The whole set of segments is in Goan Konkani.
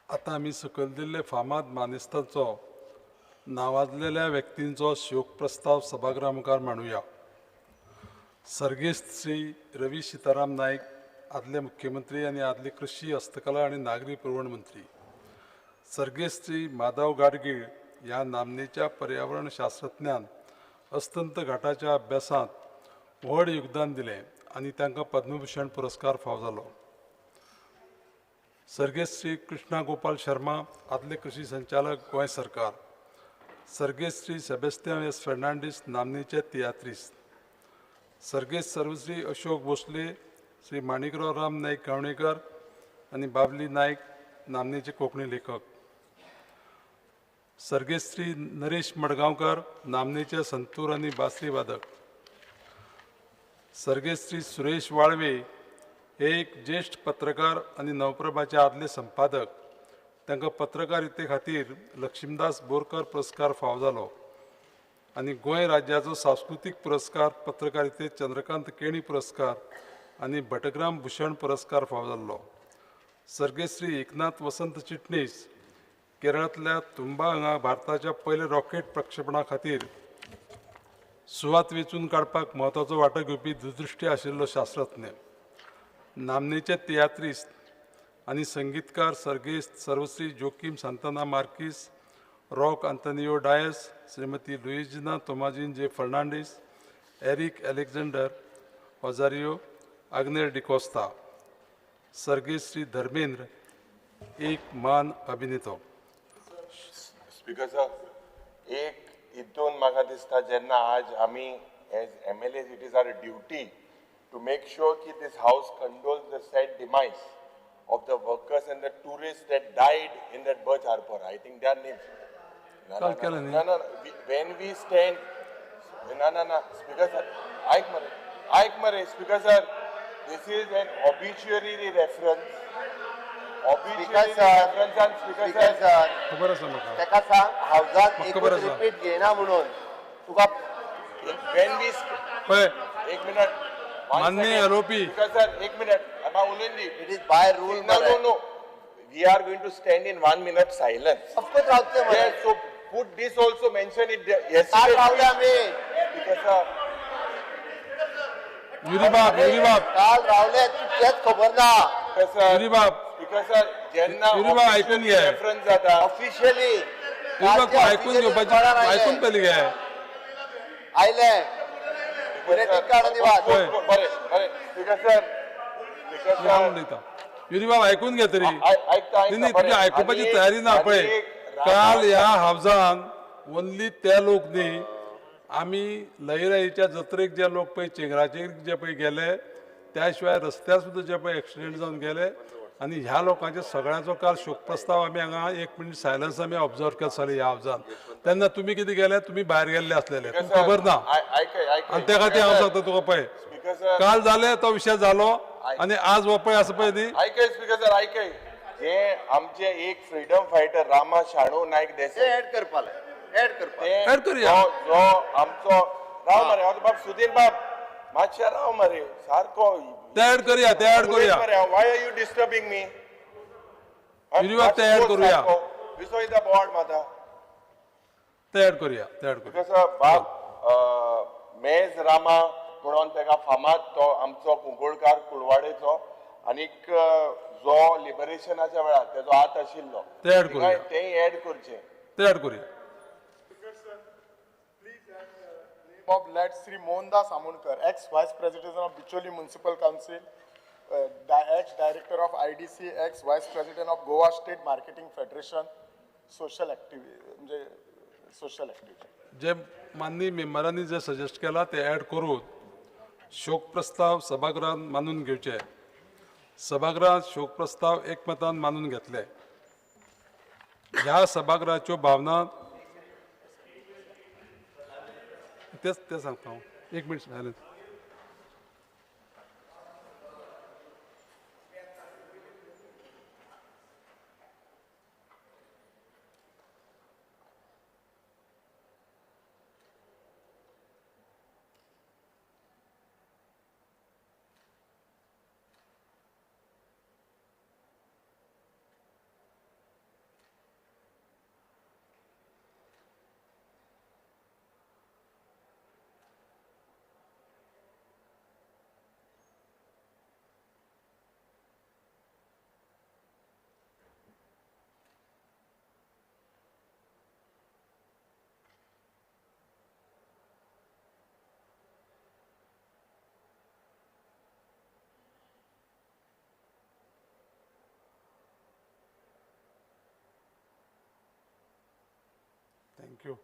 आतां आमी सकयल दिल्ले फामाद मानेस्तांचो नावाजलेल्या व्यक्तींचो शोक प्रस्ताव सभागृहा मुखार मांडुया. सर्गेस्त श्री रवी सीताराम नायक, आदले मुख्यमंत्री आनी आदले कृषी, हस्तकला आनी नागरी पुरवण मंत्री. सर्गेस्त श्री माधव गाडगीळ ह्या नामनेच्या पर्यावरण शास्त्रज्ञान अस्तंत घाटाच्या अभ्यासांत व्हड योगदान दिलें आनी तांकां पद्मभूषण पुरस्कार फावो जालो. सर्गेस्त श्री कृष्णा गोपाल शर्मा, आदले कृषी संचालक, गोंय सरकार. सर्गेस्त श्री सेबेस्तियान एस फेर्नांडीस, नामनेचे तियात्रिस्त. सर्गेस्त सर्वश्री अशोक भोसले, श्री माणिकराव राम नाईक गावणेकर आनी बाबली नायक, नामनेचे कोंकणी लेखक. सर्गेस्त श्री नरेश मडगांवकर, नामनेचे संतूर आनी बासरी वादक. सर्गेस्त श्री सुरेश वाळवे हे एक ज्येश्ठ पत्रकार आनी नवप्रभाचे आदले संपादक. तांकां पत्रकारिते खातीर लक्ष्मीदास बोरकर पुरस्कार फावो जालो आनी गोंय राज्याचो सांस्कृतीक पुरस्कार, पत्रकारितेत चंद्रकांत केणी पुरस्कार आनी भटग्राम भूषण पुरस्कार फावो जाल्लो. सर्गेस्त श्री एकनाथ वसंत चिटणीस केरळांतल्या तुंबा हांगा भारताच्या पयल्या रॉकेट प्रक्षेपणा खातीर सुवात वेंचून काडपाक म्हत्वाचो वांटो घेवपी दूरदृश्टी आशिल्लो शास्त्रज्ञ. नामनेचे तियात्रिस्त आनी संगीतकार सर्गेस्त सर्वश्री Joaquim Santana Marques, Roque Antonio Dias, Shrimati Luisina Tomazin J Fernandes, Eric Alexander Rosario, Agner D'Costa. सर्गेस्त श्री धर्मेंद्र एक मान अभिनेतो. स्पीकर सर, एक हितून म्हाका दिसता जेन्ना आज आमी as M L As it is our duty to make sure की this house condoles the sad demise of the workers and the tourists that died in that Birch Harbor. I think their names. No, no, no, no, no. When we stand, no, no, no. Speaker sir, Aik mare, Speaker sir, this is an obituary reference. Obituary reference and Speaker sir. खबर आसा म्हाका. ताका सांग हावजान एकूच रिपीट घेयना म्हणून तुका. When we पळय एक मिनट. माननीय आरोपी. Speaker sir, एक minute. It is by rule. No, no, no. We are going to stand in 1 minute silence. Of course, रावतले मरे. Yes, so put this also, mention it yesterday. काल रावले आमी. Speaker sir. युरीबाब, युरीबाब. काल रावले, तेच खबर ना. Speaker sir. युरीबाब. Speaker sir, जेन्ना युरीबाब ऐकून घे. रेफरन्स जाता. ऑफिशियली. युरीबाब तू ऐकून घेवपाची, ऐकून पयलीं घे. आयले. बरें बरें. Speaker sir. युरीबाब ऐकून घे तरी. नाही, तुझी आयकुपाची तयारी ना. पळय काल ह्या हावजान ओनली ते लोक न्ही, आमी लयराईच्या जत्रेक जे लोक पळय चेंगराचेर जे पळय गेले, त्या शिवाय रस्त्यार सुद्दां जे पळय एक्सिडेंट जावन गेले आनी ह्या लोकांचे सगळ्यांचो काल शोक प्रस्ताव आमी हांगा 1 मिनीट सायलन्स आमी ऑब्जर्व केलो सगळे ह्या हावजान. तेन्ना तुमी कितें गेले, तुमी भायर गेल्ले आसलेले, तुमकां खबर ना. आनी त्या खातीर हांव सांगता तुका, पळय काल जाले तो विशय जालो आनी आज हो पळय आसा पळय न्ही. आयकय स्पीकर सर, आयकय. जे आमचे एक फ्रीडम फायटर रामा शाणू नायक देसाई ऍड करपाक, ऍड करपाक, ऍड करूया. जो आमचो राव मरे बाब सुधीर बाब मातशें राव मरे सारको ते ऍड करूया, ते ऍड करूया. Why are you disturbing me? युरीबाब ते ऍड करूया. विसो the board माता. ते ऍड करूया, ते ऍड करूया. स्पीकर सर, बाब मेज रामा म्हणून ताका फामाद तो आमचो कुंकळकार कुळवाडेचो आनीक जो लिबरेशनाच्या वेळार तेजो हात आशिल्लो, ते ऍड करूया, तेय ऍड करचे, ते ऍड करूया. Of late Shri Mohandas Amonkar, ex vice president of Bicholim municipal council, ex director of IDC, ex vice president of Goa state marketing federation, social activity, म्हणजे सोशल ऍक्टिव्हिटी. जे माननीय मेंबरांनी जे सजेस्ट केला ते ऍड करून शोक प्रस्ताव सभागृहात मानून घेवचे. सभागृहात शोक प्रस्ताव एकमतान मानून घेतले. ह्या सभागृहाच्यो भावना तेच ते सांगता हांव. 1 मिनीट सायलन्स. Thank you.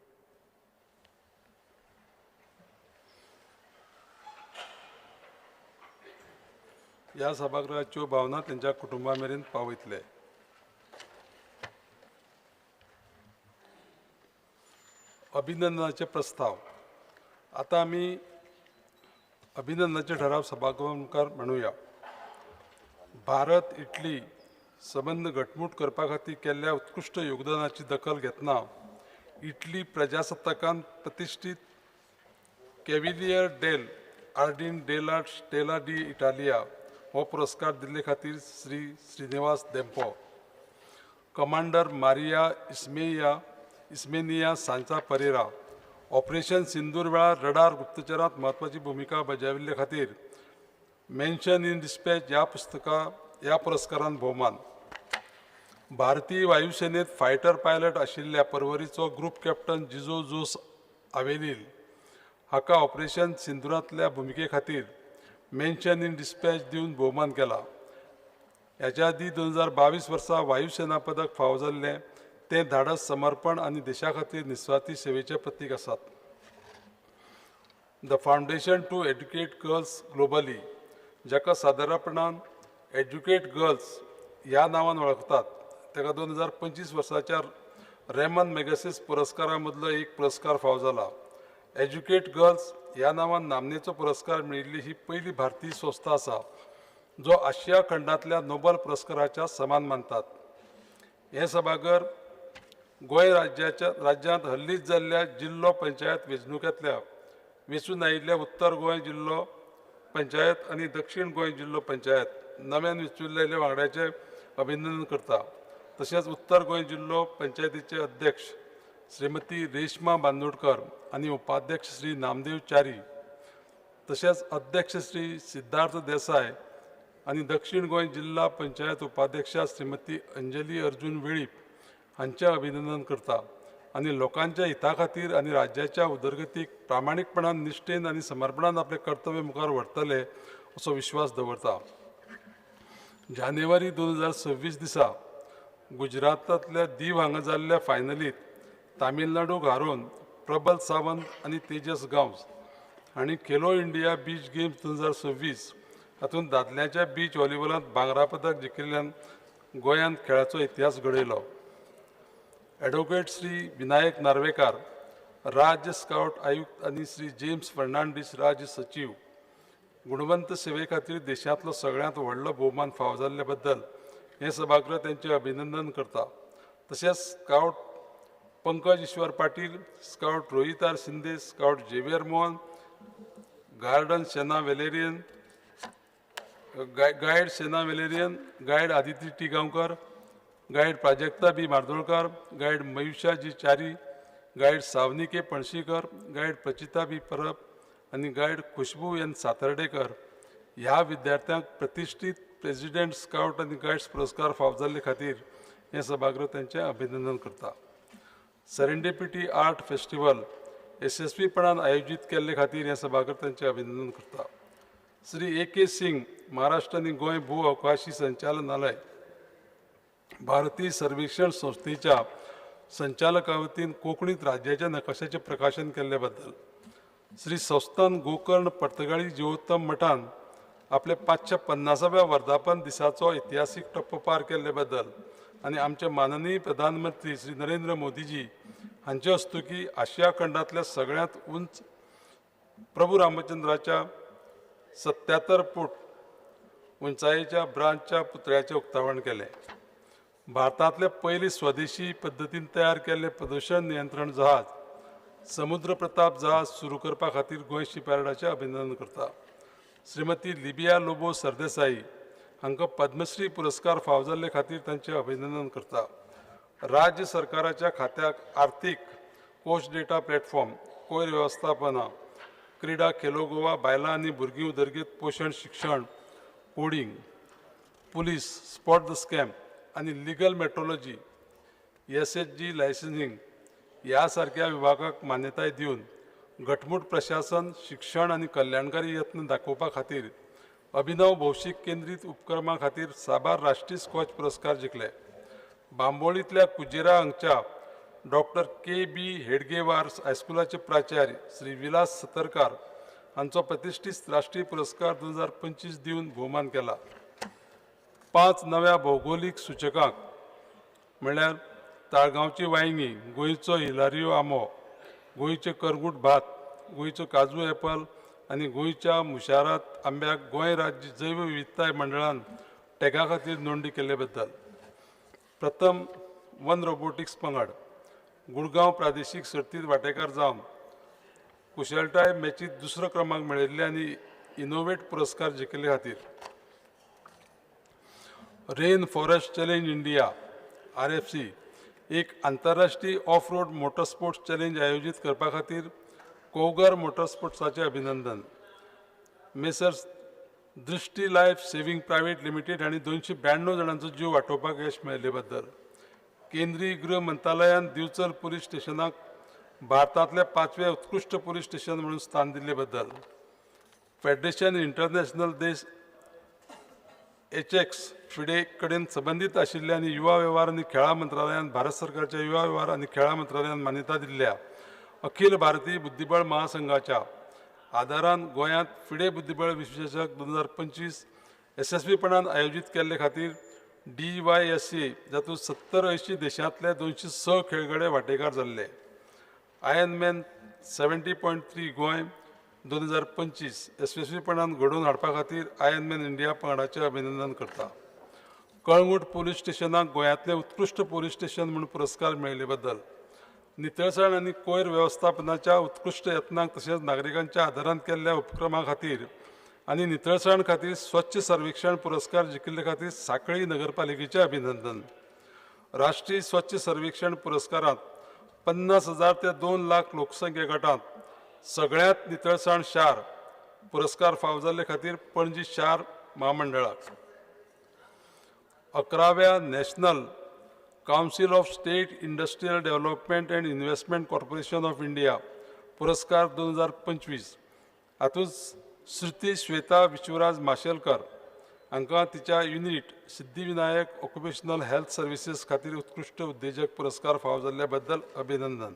ह्या सभागृहाच्यो भावना तेंच्या कुटुंबा मेरेन पावयतले. अभिनंदनाचे प्रस्ताव. आतां आमी अभिनंदनाचे ठराव सभागृहा मुखार मांडुया. भारत इटली संबंद घटमूट करपा खातीर केल्ल्या उत्कृश्ट योगदानाची दखल घेतना इटली प्रजासत्ताकान प्रतिश्ठीत Cavaliere dell Ordine della Stella di Italia हो पुरस्कार दिल्ले खातीर Shri Srinivas Dempo, commander Maria Ismenia Sancha Pereira operation Sindoor वेळार रडार गुप्तचरांत म्हत्वाची भुमिका बजाविल्ले खातीर मेन्शन इन डिस्पॅच ह्या ह्या पुरस्कारान भोवमान. भारतीय वायुसेनेत फायटर पायलट आशिल्ल्या परवरीचो ग्रुप कॅप्टन जिजो जोस आवेलील हाका ऑपरेशन सिंदुरांतल्या भुमिके खातीर मेन्शन इन डिस्पॅच दिवन भोवमान केला. ह्याच्या आदीं 2022 वर्सा वायुसेना पदक फावो जाल्लें तें धाडस, समर्पण आनी देशा खातीर निस्वार्थी सेवेचें प्रतीक आसात. The foundation to educate girls globally, जाका सादारणपणान एज्युकेट गर्ल्स ह्या नांवान वळखतात, ताका 2025 वर्साच्या रेमन मॅगसीस पुरस्कारा मदलो एक पुरस्कार फावो जाला. एज्युकेट गर्ल्स ह्या नांवान नामनेचो पुरस्कार मेळिल्ली ही पयली भारतीय संस्था आसा, जो आशिया खंडांतल्या नोबल पुरस्काराच्या समान मानतात. हें सभाघर गोंय राज्यांत हल्लीच जाल्ल्या जिल्लो पंचायत वेंचणुकेंतल्या वेंचून आयिल्ल्या उत्तर गोंय जिल्लो पंचायत आनी दक्षिण गोंय जिल्लो पंचायत नव्यान वेंचुल्ल्या वांगड्याचें अभिनंदन करता. तशेंच उत्तर गोंय जिल्लो पंचायतीचे अध्यक्ष श्रीमती रेश्मा बांदोडकर आनी उपाध्यक्ष श्री नामदेव च्यारी, तशेंच अध्यक्ष श्री सिद्धार्थ देसाय आनी दक्षिण गोंय जिल्हा पंचायत उपाध्यक्षा श्रीमती अंजली अर्जुन वेळीप हांचें अभिनंदन करता आनी लोकांच्या हिता खातीर आनी राज्याच्या उदरगतीक प्रामाणीकपणान, निश्ठेन आनी समर्पणान आपलें कर्तव्य मुखार व्हरतले असो विश्वास दवरता. जानेवारी 2026 दिसा गुजरातांतल्या दीव हांगा जाल्ल्या फायनलींत तामिळनाडूक हारोवन प्रबल सावंत आनी तेजस गांवस हांणी खेलो इंडिया बीच गेम्स 2026 हातूंत दादल्यांच्या बीच व्हॉलीबॉलांत भांगरा पदक जिखिल्ल्यान गोंयांत खेळाचो इतिहास घडयलो. ॲडव्होकेट श्री विनायक नार्वेकार, राज्य स्काउट आयुक्त आनी श्री जेम्स फर्नांडीस राज्य सचीव, गुणवंत सेवे खातीर देशांतलो सगळ्यांत व्हडलो भोवमान फावो जाल्ले बद्दल हें सभागृह तांचें अभिनंदन करता. तशेंच scout Pankaj Ishwar Patil, scout Rohit R Shinde, scout Xavier Mohan, garden Sena Valerian, guide Sena Valerian, guide Aditi T Gaonkar, guide Prajakta B Mardolkar, guide Mayusha G Chari, guide Savani K Panshikar, guide Prachita B Parab आनी गायड खुशबू एन सातर्डेकर ह्या विद्यार्थ्यांक प्रतिश्ठीत प्रेसिडेंट स्काउट आनी गायड्स पुरस्कार फावो जाल्ले खातीर हें सभागृह तांचें अभिनंदन करता. सेरेंडिपिटी आर्ट फेस्टिवल यशस्वीपणान आयोजीत केल्ले खातीर हें सभागृह तांचें अभिनंदन करता. श्री ए के सिंग, महाराष्ट्र आनी गोंय भू अवकाशी संचालनालय, भारतीय सर्वेक्षण संस्थेच्या संचालका वतीन कोंकणीत राज्याच्या नकाशाचें प्रकाशन केल्ले बद्दल. श्री संस्थान गोकर्ण पर्तगाळी जिवोत्तम मठान आपले 550व्या वर्धापन दिसाचो इतिहासीक टप्पो पार केल्ले बद्दल आनी आमचे माननीय प्रधानमंत्री श्री नरेंद्र मोदीजी हांचे हस्तुकी आशिया खंडांतल्या सगळ्यांत उंच प्रभू रामचंद्राच्या 77 फूट उंचायेच्या ब्रांचच्या पुतळ्याचें उक्तावण केलें. भारतांतले पयली स्वदेशी पद्दतीन तयार केल्लें प्रदूशण नियंत्रण जहाज समुद्र प्रताप जहाज सुरू करपा खातीर गोंय शिपयार्डाचें अभिनंदन करता. श्रीमती लिबिया लोबो सरदेसाई हांकां पद्मश्री पुरस्कार फावो जाल्ले खातीर तांचें अभिनंदन करता. राज्य सरकाराच्या खात्याक आर्थीक कोश डेटा प्लॅटफॉर्म, कोयर वेवस्थापना, क्रीडा, खेलो गोवा, बायलां आनी भुरगीं उदरगत, पोशण शिक्षण, coding, police, spot the scam आनी legal metrology, SHG licensing ह्या सारक्या विभागाक मान्यताय दिवन घटमूट प्रशासन, शिक्षण आनी कल्याणकारी यत्न दाखोवपा खातीर अभिनव भौशीक केंद्रीत उपक्रमा खातीर साबार राष्ट्रीय स्कॉच पुरस्कार जिखले. बांबोळींतल्या कुजेरा हांगच्या डॉक्टर के बी हेडगेवार हायस्कुलाचे प्राचार्य श्री विलास सतरकार हांचो प्रतिश्ठीत राष्ट्रीय पुरस्कार 2025 दिवन भोवमान केला. 5 नव्या भौगोलीक सूचकांक म्हणल्यार ताळगांवची वांयगी, गोंयचो हिलारियो आंबो, गोंयचें करगूट भात, गोंयचो काजू एपल आनी गोंयच्या मुशारात आंब्याक गोंय राज्य जैव विविधताय मंडळान टॅगा खातीर नोंदणी केल्ले बद्दल. प्रथम वन रोबोटिक्स पंगड गुडगांव प्रादेशीक सर्तीत वांटेकार जावन कुशळटाय मॅचीत दुसरो क्रमांक मेळयल्ले आनी इनोवेट पुरस्कार जिखिल्ले खातीर. Rain forest challenge India RFC एक आंतरराष्ट्रीय ऑफ रोड मोटरस्पोर्ट्स चॅलेंज आयोजीत करपा खातीर कोगर मोटरस्पोर्ट्साचें अभिनंदन. Messrs Drishti life saving private limited हांणी 292 जाणांचो जीव वाटोवपाक यश मेळिल्ले बद्दल. केंद्रीय गृह मंत्रालयान दिवचल पुलीस स्टेशनाक भारतांतल्या 5वें उत्कृश्ट पुलीस स्टेशन म्हणून स्थान दिल्ले बद्दल. फेडरेशन इंटरनॅशनल देश HX FIDE कडेन संबंदीत आशिल्ले आनी युवा वेव्हार आनी खेळां मंत्रालयान भारत सरकारच्या युवा वेव्हार आनी खेळां मंत्रालयान मान्यता दिल्ल्या अखिल भारतीय बुद्धिबळ महासंघाच्या आदारान गोंयांत फिडे बुद्धिबळ विश्वचषक 2025 येसस्वीपणान आयोजीत केल्ले खातीर DYSA जातूंत 70-80 देशांतले 206 खेळगडे वांटेकार जाल्ले. आयर्नमॅन 70.3 गोंय 2025 येसस्वीपणान घडोवन हाडपा खातीर आयर्नमॅन इंडिया पंगडाचें अभिनंदन करता. कळंगूट पुलीस स्टेशनाक गोंयांतलें उत्कृश्ट पुलीस स्टेशन म्हूण पुरस्कार मेळिल्ले बद्दल. नितळसाण आनी कोयर वेवस्थापनाच्या उत्कृश्ट यत्नांक तशेंच नागरिकांच्या आदारान केल्ल्या उपक्रमा खातीर आनी नितळसाण खातीर स्वच्छ सर्वेक्षण पुरस्कार जिखिल्ले खातीर सांखळी नगरपालिकेचें अभिनंदन. राष्ट्रीय स्वच्छ सर्वेक्षण पुरस्कारांत 50,000 ते 2 लाख लोकसंख्ये गटांत सगळ्यांत नितळसाण शार पुरस्कार फावो जाल्ले खातीर पणजी शार म्हामंडळाक. 11व्या national council of state industrial development and investment corporation of India पुरस्कार 2025 हातूंत श्रुती श्वेता विश्वराज माशेलकर हांकां तिच्या unit Siddhivinayak occupational health services खातीर उत्कृश्ट उद्देजक पुरस्कार फावो जाल्ल्या बद्दल अभिनंदन.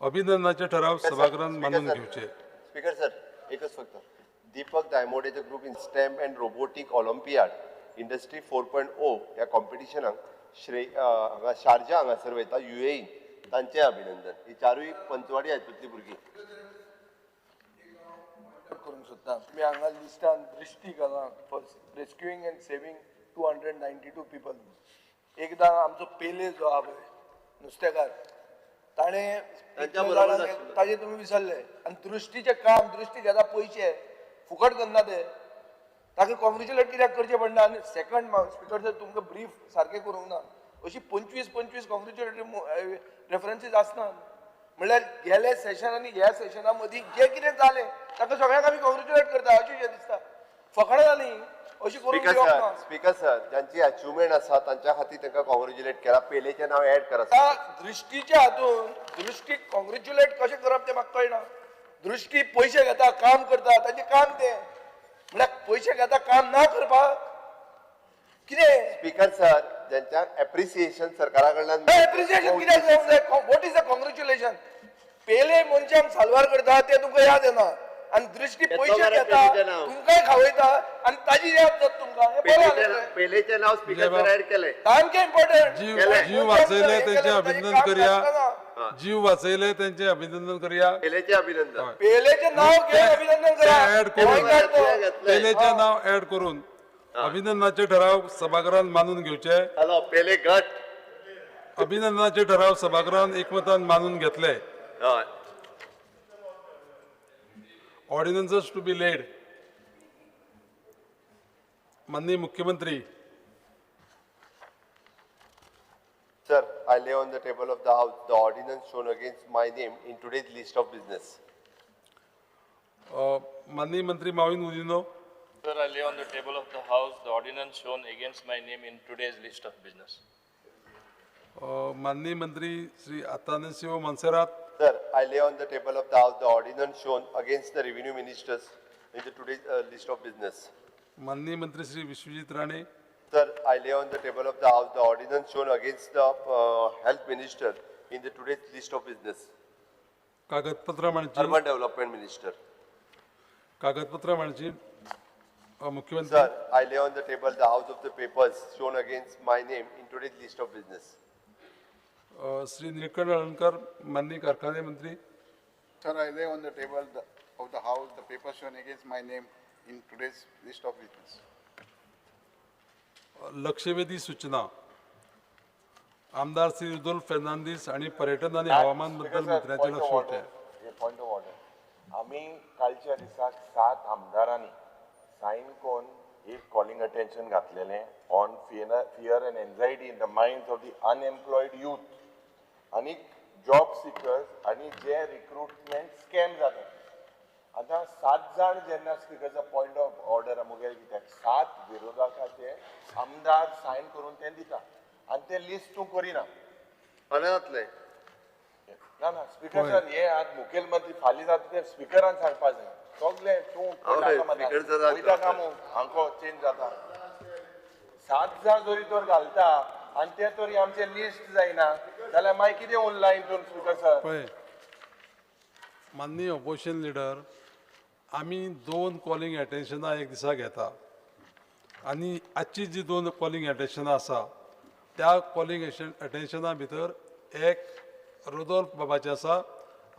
अभिनंदनाचे ठराव सभागृहान मानून घेवचे. स्पीकर सर, एकच फक्त Deepak दायमोडेचो group in STEM and robotic olympiad industry 4.0 ह्या कॉम्पिटिशनाक श्रेय हांगा शारजा हांगासर वयता UAE, तांचें अभिनंदन. ही चारूय पंचवाडी हातूंतलीं भुरगीं. करूंक सोदता तुमी हांगा लिस्टान दृश्टी घाला for rescuing and saving 292 people. एकदां आमचो पेले जो आहा पळय नुस्तेकार ताणें ताजें तुमी विसरले. आनी दृश्टीचें काम, दृश्टी घेता पयशे फुकट करना ते, ताका कॉंग्रेच्युलेट कित्याक करचें पडना. आनी सेकंड स्पिकर सर तुमकां ब्रीफ सारकें करूंक ना. अशी 25 कॉंग्रेच्युलेटरी रेफरन्सीस आसना. म्हणल्यार गेले सेशन आनी ह्या सेशना मदीं जें कितें जालें ताका सगळ्यांक आमी कॉंग्रेच्युलेट करता अशें शें दिसता. फकडां जालीं अशी करूंक दिवप ना. स्पीकर सर, जांची अचिवमेंट आसा तांच्या खातीर तांकां कॉंग्रेच्युलेट केला. पेलेचें नांव एड करा. दृश्टीच्या हातून दृश्टीक कॉंग्रेच्युलेट कशें करप तें म्हाका कळना. दृश्टी पयशे घेता, काम करता, ताचें काम तें. म्हणल्यार पयशे घेता काम ना करपाक कितें? स्पीकर सर, ज्यांच्या एप्रिसिएशन सरकारा कडल्यान एप्रिसिएशन कित्याक जावंक जाय? What is a congratulation? पेले मनशांक साल्वार करता ते तुमकां याद येना आनी दृश्टी पयशे घेता तुमकांय खावयता आनी ताजी याद जाता तुमकां. पेलेचें नांव स्पीकर सर एड केलें, सामकें इम्पॉर्टंट. जीव वाचयले तेंचें अभिनंदन करया. जीव वाचयले तेंचें अभिनंदन करया. पेलेचें अभिनंदन. पेलेचें नांव घेवन अभिनंदन करा. एड करून पेलेचें नांव एड करून अभिनंदनाचे ठराव सभागृहान मानून घेवचे. हॅलो पेले गट. अभिनंदनाचे ठराव सभागृहान एकमतान मानून घेतले. Ordinances to be laid. माननीय मुख्यमंत्री. Sir, I lay on the table of the house the ordinance shown against my name in today's list of business. माननीय मंत्री Mauvin Godinho. Sir, I lay on the table of the house the ordinance shown against my name in today's list of business. माननीय मंत्री Shri Atanasio Monserrate. Sir, I lay on the table of the house the ordinance shown against the revenue ministers in the today's list of business. माननीय मंत्री Shri Vishwajit Rane. Sir, I lay on the table of the house the ordinance shown against the health minister in the today's list of business. कागदपत्रां मांडची. Urban development minister. कागदपत्रां मांडची मुख्यमंत्री. Sir, I lay on the table the house of the papers shown against my name in today's list of business. Shri Nilkanth Halarnkar, माननीय कारखाने मंत्री. Sir, I lay on the table of the house the papers shown against my name in today's list of business. लक्षवेधी सूचना. आमदार श्री रुदोल्फ फेर्नांदीस आणि पर्यटन आणि हवामान बदल मंत्र्याचे लक्ष होते. पॉयंट ऑफ ऑर्डर, आमी कालच्या दिसाक 7 आमदारांनी सायन करून एक कॉलिंग अटेन्शन घातलेलें on fear and anxiety in the minds of the unemployed youth आनी जॉब सिकर्स आनी जे रिक्रुटमेंट स्कॅम जाता. आतां 7 जाण जेन्ना स्पिकरचा पॉयंट ऑफ ऑर्डर मुगेल कित्याक 7 विरोधकाचे आमदार सायन करून ते दिता आनी ते लिस्ट तूं करिना. फाल्यां जातलें. ना ना स्पिकर सर, हे आज मुखेलमंत्री फाल्यां जाता ते स्पिकरान सांगपा जाय सगळे तूं वयता काम हांको चेंज जाता. 7 जाण जरी तर घालता आनी ते तरी आमचें लिस्ट जायना जाल्यार मागीर कितें उरलां हितून स्पिकर सर? पळय माननीय ऑपोजिशन लिडर, आमी 2 कॉलिंग एटेन्शनां एक दिसा घेता आनी आजची जी 2 कॉलिंग एटेन्शनां आसा त्या कॉलिंग एटेन्शना भितर एक रुदोल्फ बाबाचें आसा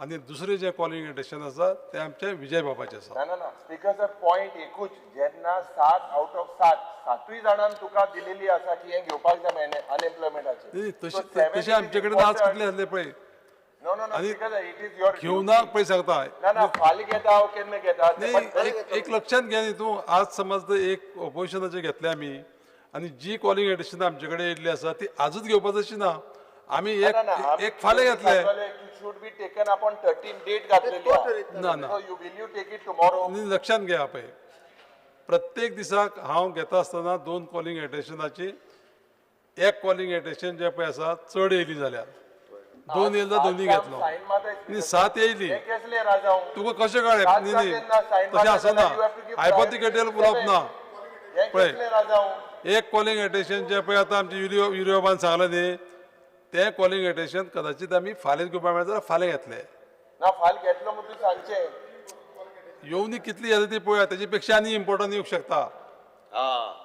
आनी दुसरें जें कॉलिंग एटेन्शन आसा तें आमचें विजय बाबाचें आसा. ना ना ना स्पिकर सर, पॉयंट एकूच, जेन्ना 7 आउट ऑफ 7 सातूय जाणांक तुका दिलेली आसा की हें घेवपाक जाय अनएम्प्लॉयमेंटाचें. तशें आमचे कडेन आज कितले आसले पळय. No no no speaker sir, it is your घेवना पळय सांगता. ना ना फाल्यां घेता हांव केन्ना घेता. एक लक्षांत घे न्ही तूं, आज समज एक ऑपोजिशनाचें घेतलें आमी आनी जी कॉलिंग एटेन्शन आमचे कडेन येयल्ली आसा ती आजूच घेवपाची अशी ना. आमी एक फाल्यां घेतले. Should be taken upon 13 date घातलेली. ना ना, you will you take it tomorrow. लक्षांत घे पळय, प्रत्येक दिसाक हांव घेता आसतना 2 कॉलिंग एटेन्शनाची, एक कॉलिंग एटेन्शन जें पळय आसा चड येयली जाल्यार 2 येयली जाल्यार दोनूय घेतलो, न्ही 7 येयली तुका कशें कळ्ळें? न्ही न्ही तशें आसना, हायपोथिकेटल उलोवप ना. पळय एक कॉलिंग एटेन्शन जें पळय आतां आमचे युरियोबान सांगलें न्ही, तें कॉलिंग एटेन्शन कदाचित आमी फाल्यां घेवपाक मेळटा जाल्यार फाल्यां घेतले. ना फाल्यां घेतलो म्हूण तूं सांगचें. येवनी कितली येता ती पळोवया, तेजे पेक्षा आनी इम्पोर्टंट येवंक शकता.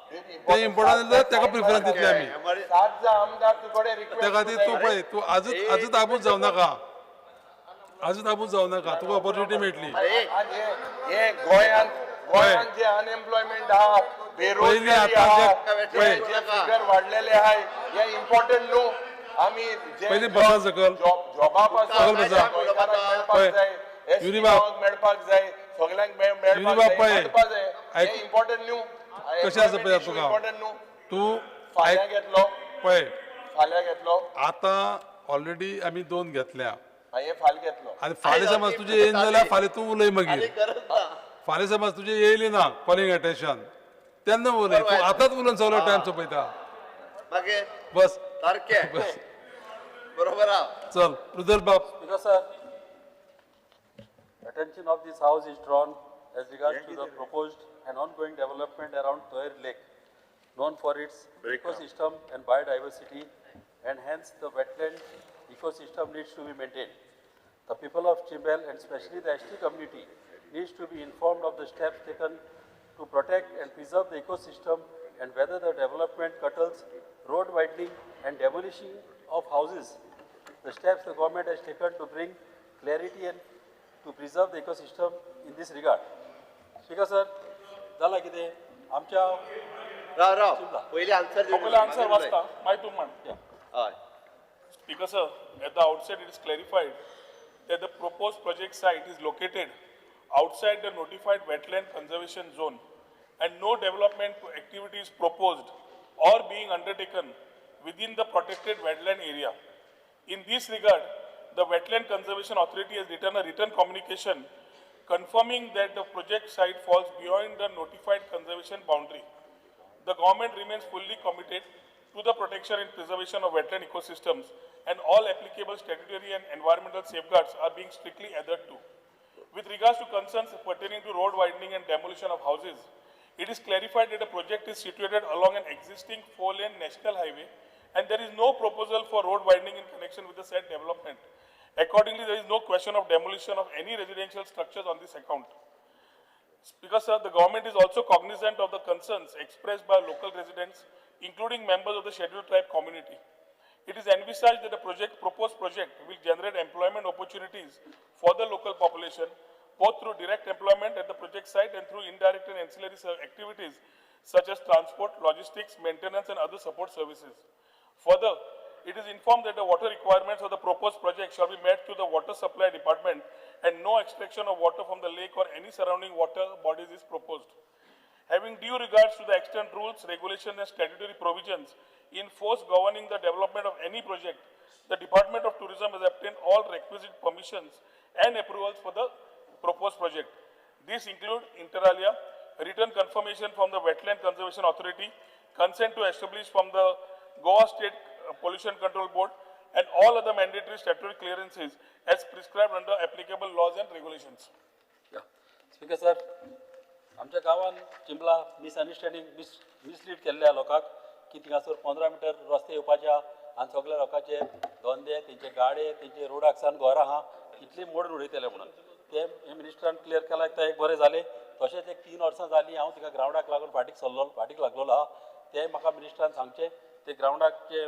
तें इम्पोर्टंट जाल्यार ताका प्रिफरन्स दितले आमी. 7 आमदार तुकडे रिक्वेस्ट त्या खातीर तूं पळय, तूं आजूच आबूज जावं नाका, आजूच आबूज जावं नाका, तुका ऑपॉर्च्युनिटी मेळटली. हे गोंयांत गोंयांत जे अनएम्प्लॉयमेंट आहा, बेरोजगारी आहा, जे फिगर वाडलेले आहाय, हे इम्पोर्टंट न्हू. आमी पयलीं बसा सकल जॉबा पासून मेळपाक जाय, एसटी मेळपाक जाय, सगळ्यांक मेळपाक जाय, हे इम्पोर्टंट न्हू. कशें आसा पळय तुका, तूं फाल्यां घेतलो पळय, फाल्यां घेतलो. आतां ऑलरेडी आमी 2 घेतल्या, हे फाल्यां घेतलो आनी फाल्यां समज तुजें येयना जाल्यार फाल्यां तूं उलय मागीर. फाल्यां समज तुजें येयली ना कॉलिंग एटेन्शन तेन्ना उलय, तूं आतांच उलोवन सगलो टायम सोंपयता. बस सारकें बरोबर. चल रुदल बाब. Speaker sir, attention of this house is drawn as regards to the proposed and ongoing development around Toyer Lake, known for its ecosystem and biodiversity, and hence the wetland ecosystem needs to be maintained. The people of Chimbel and especially the ST community needs to be informed of the steps taken to protect and preserve the ecosystem and whether the development curtails road widening and demolishing of houses, the steps the government has taken to bring clarity and to preserve the ecosystem in this regard. Speaker sir, जाला कितें आमच्या राव राव पयलीं आन्सर पयलीं आन्सर वाचता मागीर तूं म्हण. हय. Speaker sir, at the outset it is clarified that the proposed project site is located outside the notified wetland conservation zone and no development activity is proposed or being undertaken within the protected wetland area. In this regard, the Wetland Conservation Authority has written a written communication confirming that the project site falls beyond the notified conservation boundary. The government remains fully committed to the protection and preservation of wetland ecosystems, and all applicable statutory and environmental safeguards are being strictly adhered to. With regards to concerns pertaining to road widening and demolition of houses, it is clarified that the project is situated along an existing 4-lane national highway and there is no proposal for road widening in connection with the said development. Accordingly, there is no question of demolition of any residential structures on this account. Speaker sir, the government is also cognizant of the concerns expressed by local residents, including members of the scheduled tribe community. It is envisaged that the proposed project will generate employment opportunities for the local population, both through direct employment at the project site and through indirect and ancillary activities such as transport, logistics, maintenance, and other support services. Further, it is informed that the water requirements of the proposed project shall be met through the water supply department and no extraction of water from the lake or any surrounding water bodies is proposed. Having due regards to the extant rules, regulations, and statutory provisions in force governing the development of any project, the Department of Tourism has obtained all requisite permissions and approvals for the proposed project. These include, inter alia, written confirmation from the Wetland Conservation Authority, consent to establish from the Goa State Pollution Control Board, and all other mandatory statutory clearances as prescribed under applicable laws and regulations. Yeah. Speaker sir, आमच्या गांवान चिंबला मिसअंडरस्टँडींग मिसलीड केल्ले लोकांक की थिंगासर 15 मिटर रस्ते येवपाचे आनी सगल्या लोकांचे धंदे, तेंचे गाडे, तेंचे रोडाक सान घरां आहा इतली मोडून उडयतले म्हणून ते मिनिस्टरान क्लियर केला तें एक बरें जालें. तशेंच एक 3 वर्सां जालीं हांव थिंगा ग्रावंडाक लागून फाटीक सरलो, फाटीक लागलेलो आहा. तें म्हाका मिनिस्टरान सांगचें ते ग्रावंडाक जें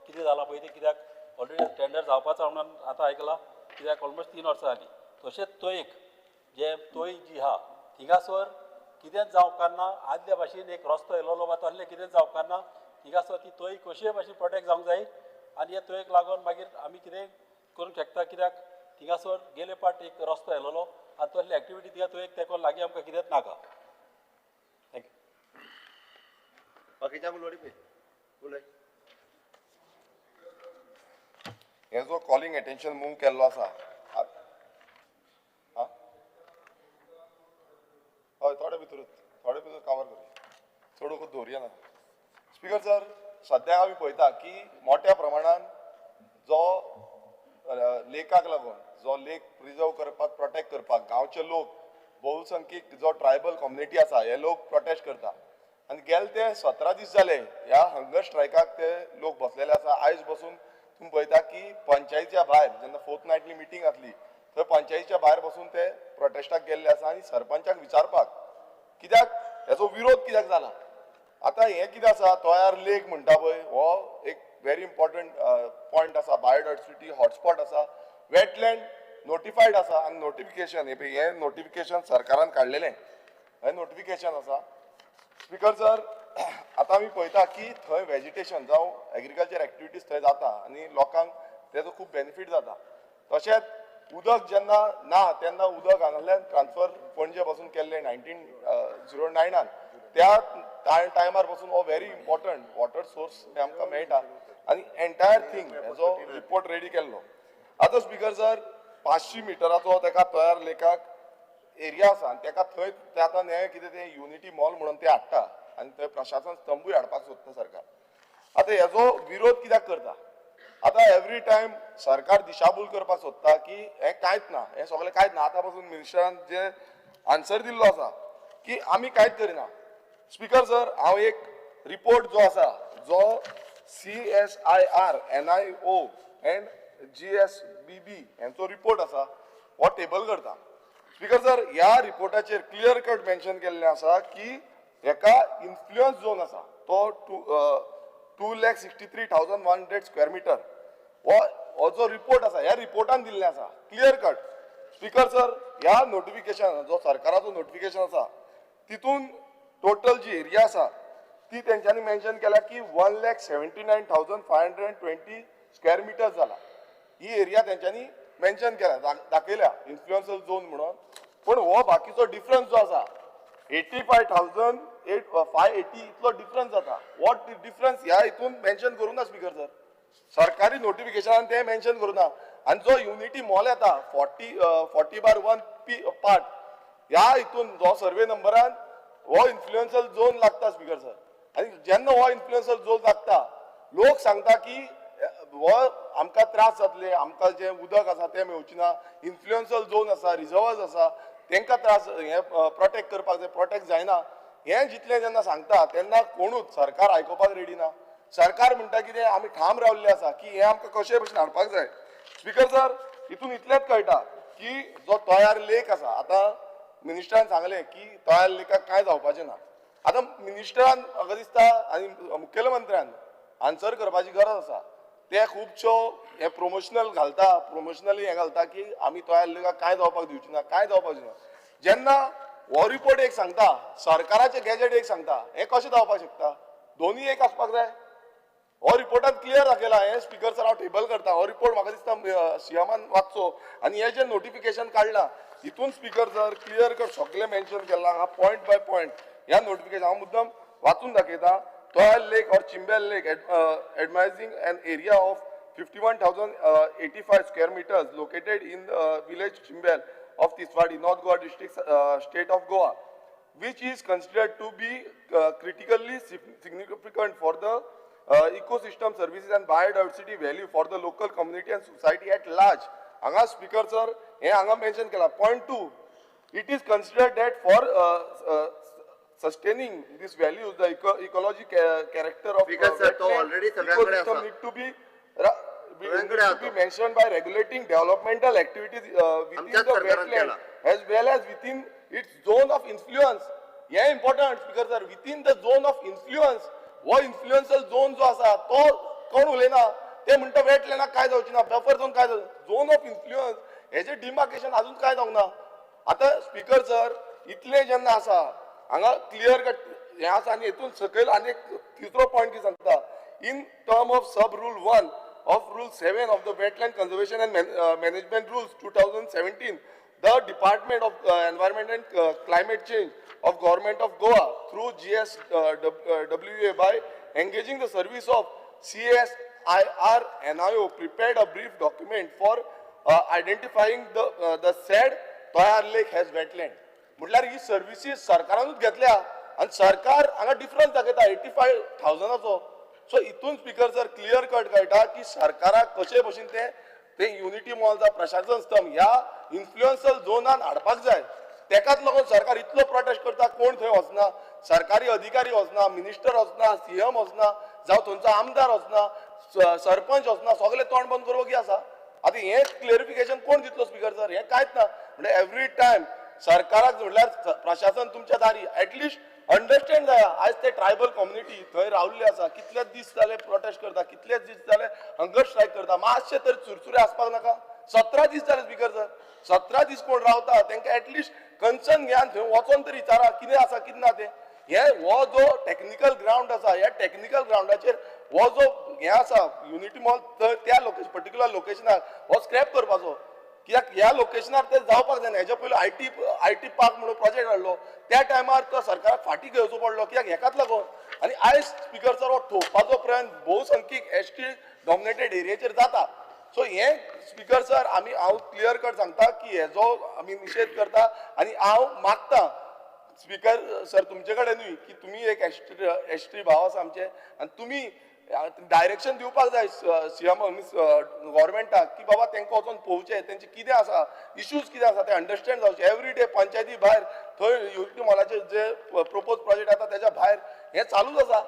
कितें जालां पळय तें कित्याक ऑलरेडी टेंडर जावपाचो म्हणून आतां आयकलां, कित्याक ऑलमोस्ट 3 वर्सां जालीं. तशेंच तोयक जे तोय जी आहा थिंगासर कितेंच जावंक ना, आदल्या भाशेन एक रस्तो येयलोलो वा तसलें कितेंच जावंक ना. थिंगासर ती तोय कशेय भाशेन प्रोटेक्ट जावंक जाय आनी हे तोयक लागून मागीर आमी कितें करूंक शकता, कित्याक थिंगासर गेले पाट एक रस्तो येयलोलो आनी तसली एक्टिविटी थिंगा तोयक तेंकोन लागीं आमकां कितेंच नाका. Thank you. बाकीच्या उलोवणी पळय उलय. हे जो कॉलिंग एटेन्शन मूव केल्लो आसा, हय थोडे भितरूच कवर करूया, चड वखद दवरुया ना. स्पीकर सर, सद्याक आमी पळयता की मोठ्या प्रमाणान जो लेकाक लागून जो लेक प्रिजर्व करपाक, प्रोटेक्ट करपाक गांवचे लोक, बहुसंख्यक जो ट्रायबल कम्युनिटी आसा हे लोक प्रोटेस्ट करता आनी गेले ते 17 दीस जाले ह्या हंगर स्ट्रायकाक ते लोक बसलेले आसा. आयज बसून तुमी पळयता की पंचायतीच्या भायर जेन्ना फोर्थ नायटली मिटींग आसली थंय पंचायतीच्या भायर बसून ते प्रोटेस्टाक गेल्ले आसा आनी सरपंचाक विचारपाक कित्याक हेचो विरोध कित्याक जाला. आतां हें कितें आसा, तोयार लेक म्हणटा पळय हो एक व्हेरी इम्पॉर्टंट पॉयंट आसा, बायोडायवर्सिटी हॉटस्पॉट आसा, वेटलँड नोटिफायड आसा आनी नोटिफिकेशन हें नोटिफिकेशन सरकारान काडलेलें हें नोटिफिकेशन आसा. स्पीकर सर, आतां आमी पळयता की थंय वेजिटेशन जावं एग्रीकल्चर एक्टिविटीज थंय जाता आनी लोकांक तेजो खूब बेनिफीट जाता. तशेंच उदक जेन्ना ना तेन्ना उदक हांगासल्यान ट्रान्सफर पणजे पासून केल्लें 1909 त्या टायमार पासून हो व्हेरी इम्पॉर्टंट वॉटर सोर्स हें आमकां मेळटा आनी एंटायर थींग हेजो रिपोर्ट रेडी केल्लो. आतां स्पीकर सर, 500 मिटराचो तेका तयार लेकाक एरिया आसा आनी तेका थंय ते आतां नवें कितें तें युनिटी मॉल म्हणून ते हाडटा आनी थंय प्रशासन स्तंभूय हाडपाक सोदता सरकार. आतां हेजो विरोध कित्याक करता? आतां एवरी टायम सरकार दिशाभूल करपाक सोदता की हें कांयच ना, हें सगळें कांयच ना. आतां पासून मिनिस्टरान जे आन्सर दिल्लो आसा की आमी कांयच करिना. स्पीकर सर, हांव एक रिपोर्ट जो आसा जो CSIR NIO and GSBB हेंचो रिपोर्ट आसा हो टेबल करता. स्पीकर सर, ह्या रिपोर्टाचेर क्लियर कट मेन्शन केल्लें आसा की हेका इन्फ्लुयन्स झोन आसा तो 2,63,100 स्क्वेअर मिटर हो जो रिपोर्ट आसा ह्या रिपोर्टान दिल्लें आसा क्लियर कट. स्पीकर सर, ह्या नोटिफिकेशन जो सरकाराचो नोटिफिकेशन आसा तितून टोटल जी एरिया आसा ती तेंच्यांनी मेन्शन केल्या की 1,79,520 स्क्वेअर मिटर जाला. ही एरिया तेंच्यांनी मेन्शन केल्या, दाखयल्या इन्फ्लुएन्सल झोन म्हणून. पूण हो बाकीचो डिफरन्स जो आसा 85,580 इतलो डिफरन्स जाता. What difference ह्या हितून मेन्शन करूं ना स्पीकर सर, सरकारी नोटिफिकेशनान तें मेन्शन करूं ना. आनी जो युनिटी मॉल येता 40/1 पार्ट ह्या हितून जो सर्वे नंबरान हो इन्फ्लुएन्सल झोन लागता स्पीकर सर. आनी जेन्ना हो इन्फ्लुएन्सल झोन लागता लोक सांगता की हो आमकां त्रास जातले, आमकां जें उदक आसा तें मेळचें ना, इन्फ्लुएन्सल झोन आसा, रिजर्वर्स आसा, तांकां त्रास हें प्रोटेक्ट करपाक जाय, प्रोटेक्ट जायना. हें जितलें जेन्ना सांगता तेन्ना कोणूच सरकार आयकुपाक रेडी ना. सरकार म्हणटा कितें, आमी ठाम रावल्ले आसा की हें आमकां कशें भशेन हाडपाक जाय. स्पीकर सर, हितून इतलेंच कळटा की जो तयार लेक आसा, आतां मिनिस्टरान सांगलें की तयार लेकाक कांय जावपाचें ना. आतां मिनिस्टरान म्हाका दिसता आनी मुखेलमंत्र्यान आन्सर करपाची गरज आसा. ते खुबश्यो हे प्रोमोशनल घालता, प्रोमोशनली हें घालता की आमी तयार लेकाक कांय जावपाक दिवची ना, कांय जावपाक दिवची ना. जेन्ना हो रिपोर्ट एक सांगता, सरकाराचें गॅजेट एक सांगता, हें कशें जावपाक शकता? दोनूय एक आसपाक जाय. हो रिपोर्टान क्लियर दाखयला. हें स्पीकर सर हांव टेबल करता. हो रिपोर्ट म्हाका दिसता सीएमान वाचचो आनी हें जें नोटिफिकेशन काडलां हितून स्पीकर सर क्लियर कट सगळें मेन्शन केलां हांगा पॉयंट बाय पॉयंट. ह्या नोटिफिकेशन हांव मुद्दम वाचून दाखयता. Toyar lake or Chimbel lake admising an area of 51,085 square meters located in village Chimbel of Tiswadi, North Goa district, state of Goa, which is considered to be critically significant for the ecosystem services and biodiversity value for the local community and society at large. Hanga speaker sir, हे हांगा mention केला. Point 2, it is considered that for sustaining these values, the ecology character of ecosystem need to be mentioned by regulating developmental activities within the wetland as well as within its zone of influence. हे important speaker sir, within the zone of influence. हो इन्फ्लुएन्सल झोन जो आसा तो कोण उलयना, ते म्हणटा वेटलँडाक काय जावची ना, बफर झोन काय झोन ऑफ इन्फ्लुएन्स हेजें डिमार्केशन अजून काय जावंक ना. आतां स्पीकर सर इतलें जेन्ना आसा हांगा क्लियर कट हें आसा आनी हेतून सकयल आनी एक तिसरो पॉयंट कितें सांगता, in term of sub rule 1 of rule 7 of the wetland conservation and management rules 2017, the department of environment and climate change of government of Goa through GSWA by engaging the service of CSIR NIO prepared a brief document for identifying the said Toyar lake has wetland. म्हटल्यार ही सर्विसीस सरकारानूच घेतल्या आनी सरकार हांगा डिफरन्स दाखयता 85,000चो. सो हितून स्पीकर सर क्लियर कट कळटा की सरकाराक कशे भशेन ते युनिटी मॉल जावं प्रशासन स्तंभ ह्या इन्फ्लुएन्सल झोनान हाडपाक जाय. तेकाच लागून सरकार इतलो प्रोटेस्ट करता, कोण थंय वचना, सरकारी अधिकारी वचना, मिनिस्टर वचना, सीएम वचना, जावं थंयचो आमदार वचना, सरपंच वचना, सगळे तोंड बंद करपाक आसा. आतां हें क्लियरिफिकेशन कोण दितलो स्पीकर सर? हें कांयच ना. म्हणजे एवरी टायम सरकाराक म्हणल्यार प्रशासन तुमच्या दारी एटलिस्ट अंडरस्टँड जाया. आयज ते ट्रायबल कम्युनिटी थंय रावल्ले आसा, कितले दीस जाले प्रोटेस्ट करता, कितले दीस जाले हंगर स्ट्रायक करता, मातशे तरी चुरचुरे आसपाक नाका? 17 दीस जाले स्पीकर सर, 17 दीस कोण रावता तांकां एटलिस्ट कन्सर्न घेवन थंय वचोन तरी विचारा कितें आसा कितें ना तें. हे हो जो टॅक्निकल ग्रावंड आसा, ह्या टॅक्निकल ग्रावंडाचेर हो जो हें आसा युनिटी मॉल त्या लोकेशन पर्टिक्युलर लोकेशनार हो स्क्रॅप करपाचो, कित्याक ह्या लोकेशनार ते जावपाक जायना. हेच्या पयलीं I T park म्हणून प्रोजेक्ट हाडलो, त्या टायमार तो सरकाराक फाटीं घेवचो पडलो, कित्याक हेकाच लागून. आनी आयज स्पीकर सर हो ठोवपाचो प्रयत्न भोवसंख्यीक एसटी डॉमिनेटेड एरियेचेर जाता. सो हें स्पीकर सर आमी हांव क्लियर कट सांगता की हेजो आमी निशेध करता आनी हांव मागता स्पीकर सर तुमचे कडेनूय की तुमी एक एसटी भाव आसा आमचे आनी तुमी डायरेक्शन दिवपाक जाय सीएम गव्हर्मेंटाक की बाबा तांकां वचोन पळोवचें तेंचे कितें आसा, इश्यूज कितें आसा ते अंडरस्टँड जावचे. एवरी डे पंचायती भायर थंय युनिटी मॉलाचे जे प्रपोज प्रोजेक्ट आसा तेच्या भायर हें चालूच आसा.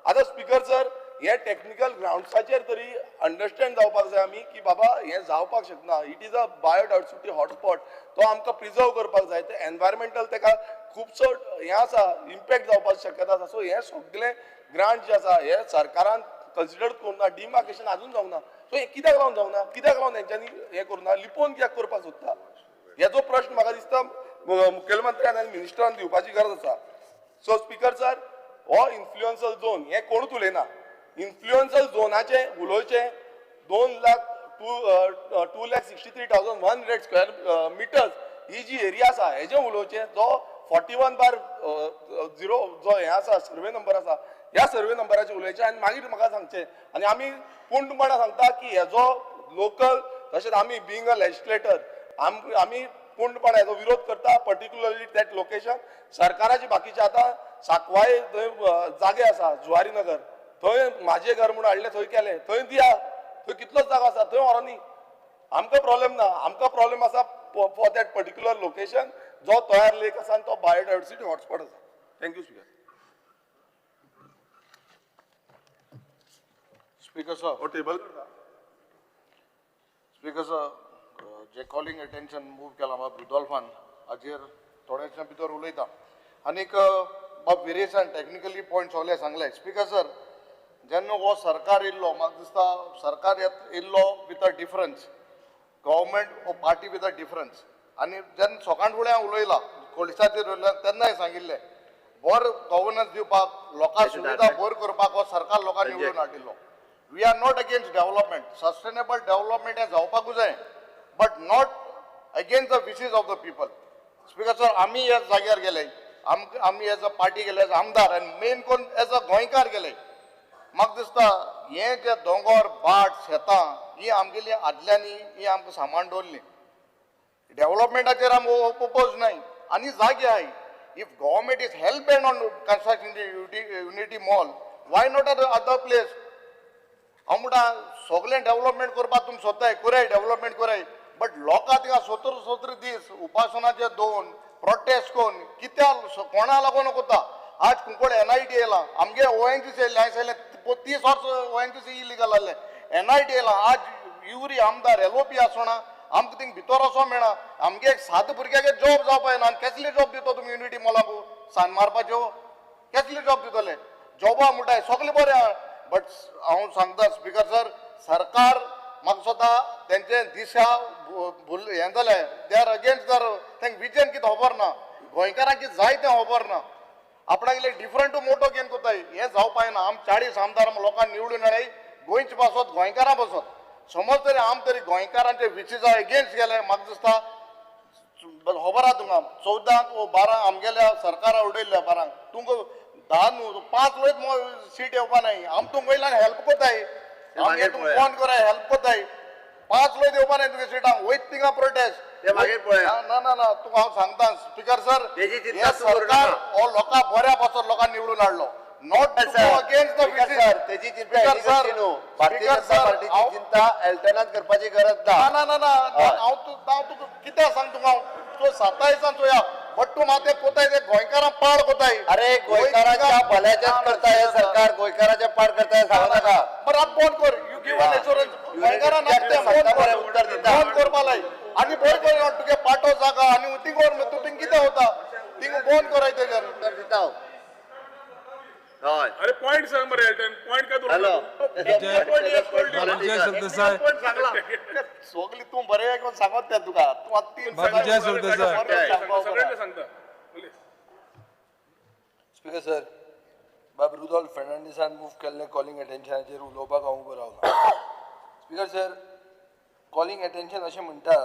आतां स्पीकर सर हे टॅक्निकल ग्रावंड्साचेर तरी अंडरस्टँड जावपाक जाय आमी की बाबा हें जावपाक शकना. It is a biodiversity hotspot, तो आमकां प्रिजर्व करपाक जाय. ते एनवायरमेंटल तेका खुबसो हें आसा, इम्पॅक्ट जावपाक शक्यता आसा. सो हें सगळें ग्रांट जे आसा हे सरकारान कन्सिडर करूंक ना, डिमार्केशन अजून जावंक ना. सो हें कित्याक लागून जावंक ना, कित्याक लागून हेंच्यांनी हें करूंक ना, लिपोवन कित्याक करपाक सोदता, हेजो प्रश्न म्हाका दिसता मुखेलमंत्र्यान आनी मिनिस्टरान दिवपाची गरज आसा. सो स्पीकर सर हो इन्फ्लुएन्सल झोन हें कोणूच उलयना. इन्फ्लुएन्सल झोनाचें उलोवचें 2,63,100 स्क्वेअर मिटर्स ही जी एरिया आसा हेजें उलोवचें, जो 41/0 जो हें आसा सर्वे नंबर आसा ह्या सर्वे नंबराचेर उलयचें आनी मागीर म्हाका सांगचें. आनी आमी पूर्णपणान सांगता की हेजो लोकल तशेंच आमी बिंग अ लेजिस्लेटर आमी पूर्णपणान हेजो विरोध करता, पर्टिक्युलरली that location. सरकाराची बाकीचे आतां साकवाय थंय जागे आसा जुवारी नगर, थंय म्हाजें घर म्हणून हाडलें, थंय केलें, थंय दिया, थंय कितलोच जागो आसा थंय व्हरोनी, आमकां प्रॉब्लेम ना. आमकां प्रॉब्लेम आसा फॉर that particular location जो तयार लेक आसा आनी तो बायोडायवर्सिटी हॉटस्पॉट आसा. Thank you speaker. Speaker sir. हो टेबल करता. स्पीकर सर, जे कॉलिंग अटेन्शन मूव केला बाब रुदोल्फान हाजेर थोड्याशा भितर उलयता आनीक बाब विरेसान टॅक्निकली पॉयंट सगळे सांगले. स्पीकर सर, जेन्ना हो सरकार येयल्लो म्हाका दिसता सरकार येयल्लो with a difference, government or party with a difference. आनी जेन्ना सकाळ फुडें हांव उलयला कोळशाचेर उलयला तेन्नाय सांगिल्लें बरो गव्हर्नन्स दिवपाक लोकांक सुविधा बरी करपाक हो सरकार लोकांनी निवडून हाडिल्लो. We are not against development, sustainable development हें जावपाकूच जाय, but not against the wishes of the people. Speaker sir, आमी ह्या जाग्यार गेले, आमी एज अ पार्टी गेले, एज आमदार आनी मेन कोण एज अ गोंयकार गेले. म्हाका दिसता हें जे दोंगर भाट शेतां ही आमगेली आदल्यांनी ही आमकां सामान दवरली. डेव्हलपमेंटाचेर आमी ओपोज नाय आनी जागे आहाय. If government is hell bent on construction Unity Mall, why not other place? हांव म्हणटा सगळें डेव्हलपमेंट करपाक तुमी सोदताय, कराय डेव्हलपमेंट कराय, बट लोकां थिंगा 17 दीस उपासनाचे दोन प्रोटेस्ट करून कित्याक कोणा लागून करता. आज कुंकळ NIT येयला, आमगे ONGC येयलें, हांवें सांगलें 30 वर्स ONGC illegal आहलें. NIT येयला, आज युरी आमदार LOP आसोना, आमकां थिंग भितर वचों मेळना. आमगे एक सात भुरग्याक जॉब जावपा येना आनी कसली जॉब दितो तुमी युनिटी मॉलाक सान मारपाच्यो? कसली जॉब दितले? जॉबा म्हणटाय सगळें बरें आहा, बट हांव सांगता स्पीकर सर, सरकार म्हाका दिसता तेंचे दिशा हें जालें, they are against दर तेंक विजन कितें खबर ना, गोंयकारांक कितें जाय तें खबर ना, आपणागेले डिफरंट मोटो घेवन कोताय. हें जावपा येना. आम 40 आमदार लोकांक निवडून हाडय गोंयचे पासत, गोंयकारां पासत. समज तरी आम तरी गोंयकारांचे विशीजा एगेन्स्ट गेले, म्हाका दिसता खबर आहा तुमकां 14 वो 12 आमगेल्या सरकारा उडयल्ल्या 12 तुमकां 10 न्हू 5 वयत सीट येवपा नाय. आम तुमकां वयल्यान हेल्प कोताय, आमगे तुमकां फोन कराय हेल्प कोताय, 5 वयत येवपा नाय तुगे सिटां, वयत थिंगा प्रोटेस्ट. ना ना ना, तुका हांव सांगता स्पीकर सर, हें सरकार हो लोकां बऱ्या पासत लोकांक निवडून हाडलो, not to go against the wishes. तेजी चिंता भारतीय जनता पार्टीची चिंता एल्टनात करपाची गरज ना. ना ना ना, हांव तुका कितें सांग तुका, हांव 27 चोया, बट तूं मात कोताय ते गोंयकारां पाड कोताय. अरे गोंयकारांच्या भल्याचेच करता हे सरकार, गोंयकाराच्या पाड करता हे सांगू नाका. बरं आतां फोन कर, you give an assurance गोंयकारां बरें उत्तर दिता, फोन करपा लाय आनी बरें कर तुगे पाटो जागा आनी थिंग व्हर, तूं थिंग कितें वता थिंग फोन कराय तेजेर उत्तर दिता. अरे पॉइंट सांग मरे एल्टन, पॉइंट काय हॅलो विजय सरदेसाय, सगळी तूं बरें आयकून सांगत त्या तुका, तूं आतां तीन विजय सरदेसाय सगळ्यांना सांगता. स्पीकर सर, बाब रुदोल्फ फेर्नांडीसान मूव केल्लें कॉलिंग अटेन्शनाचेर उलोवपाक हांव उबो रावला. स्पीकर सर, कॉलिंग अटेन्शन अशें म्हणटा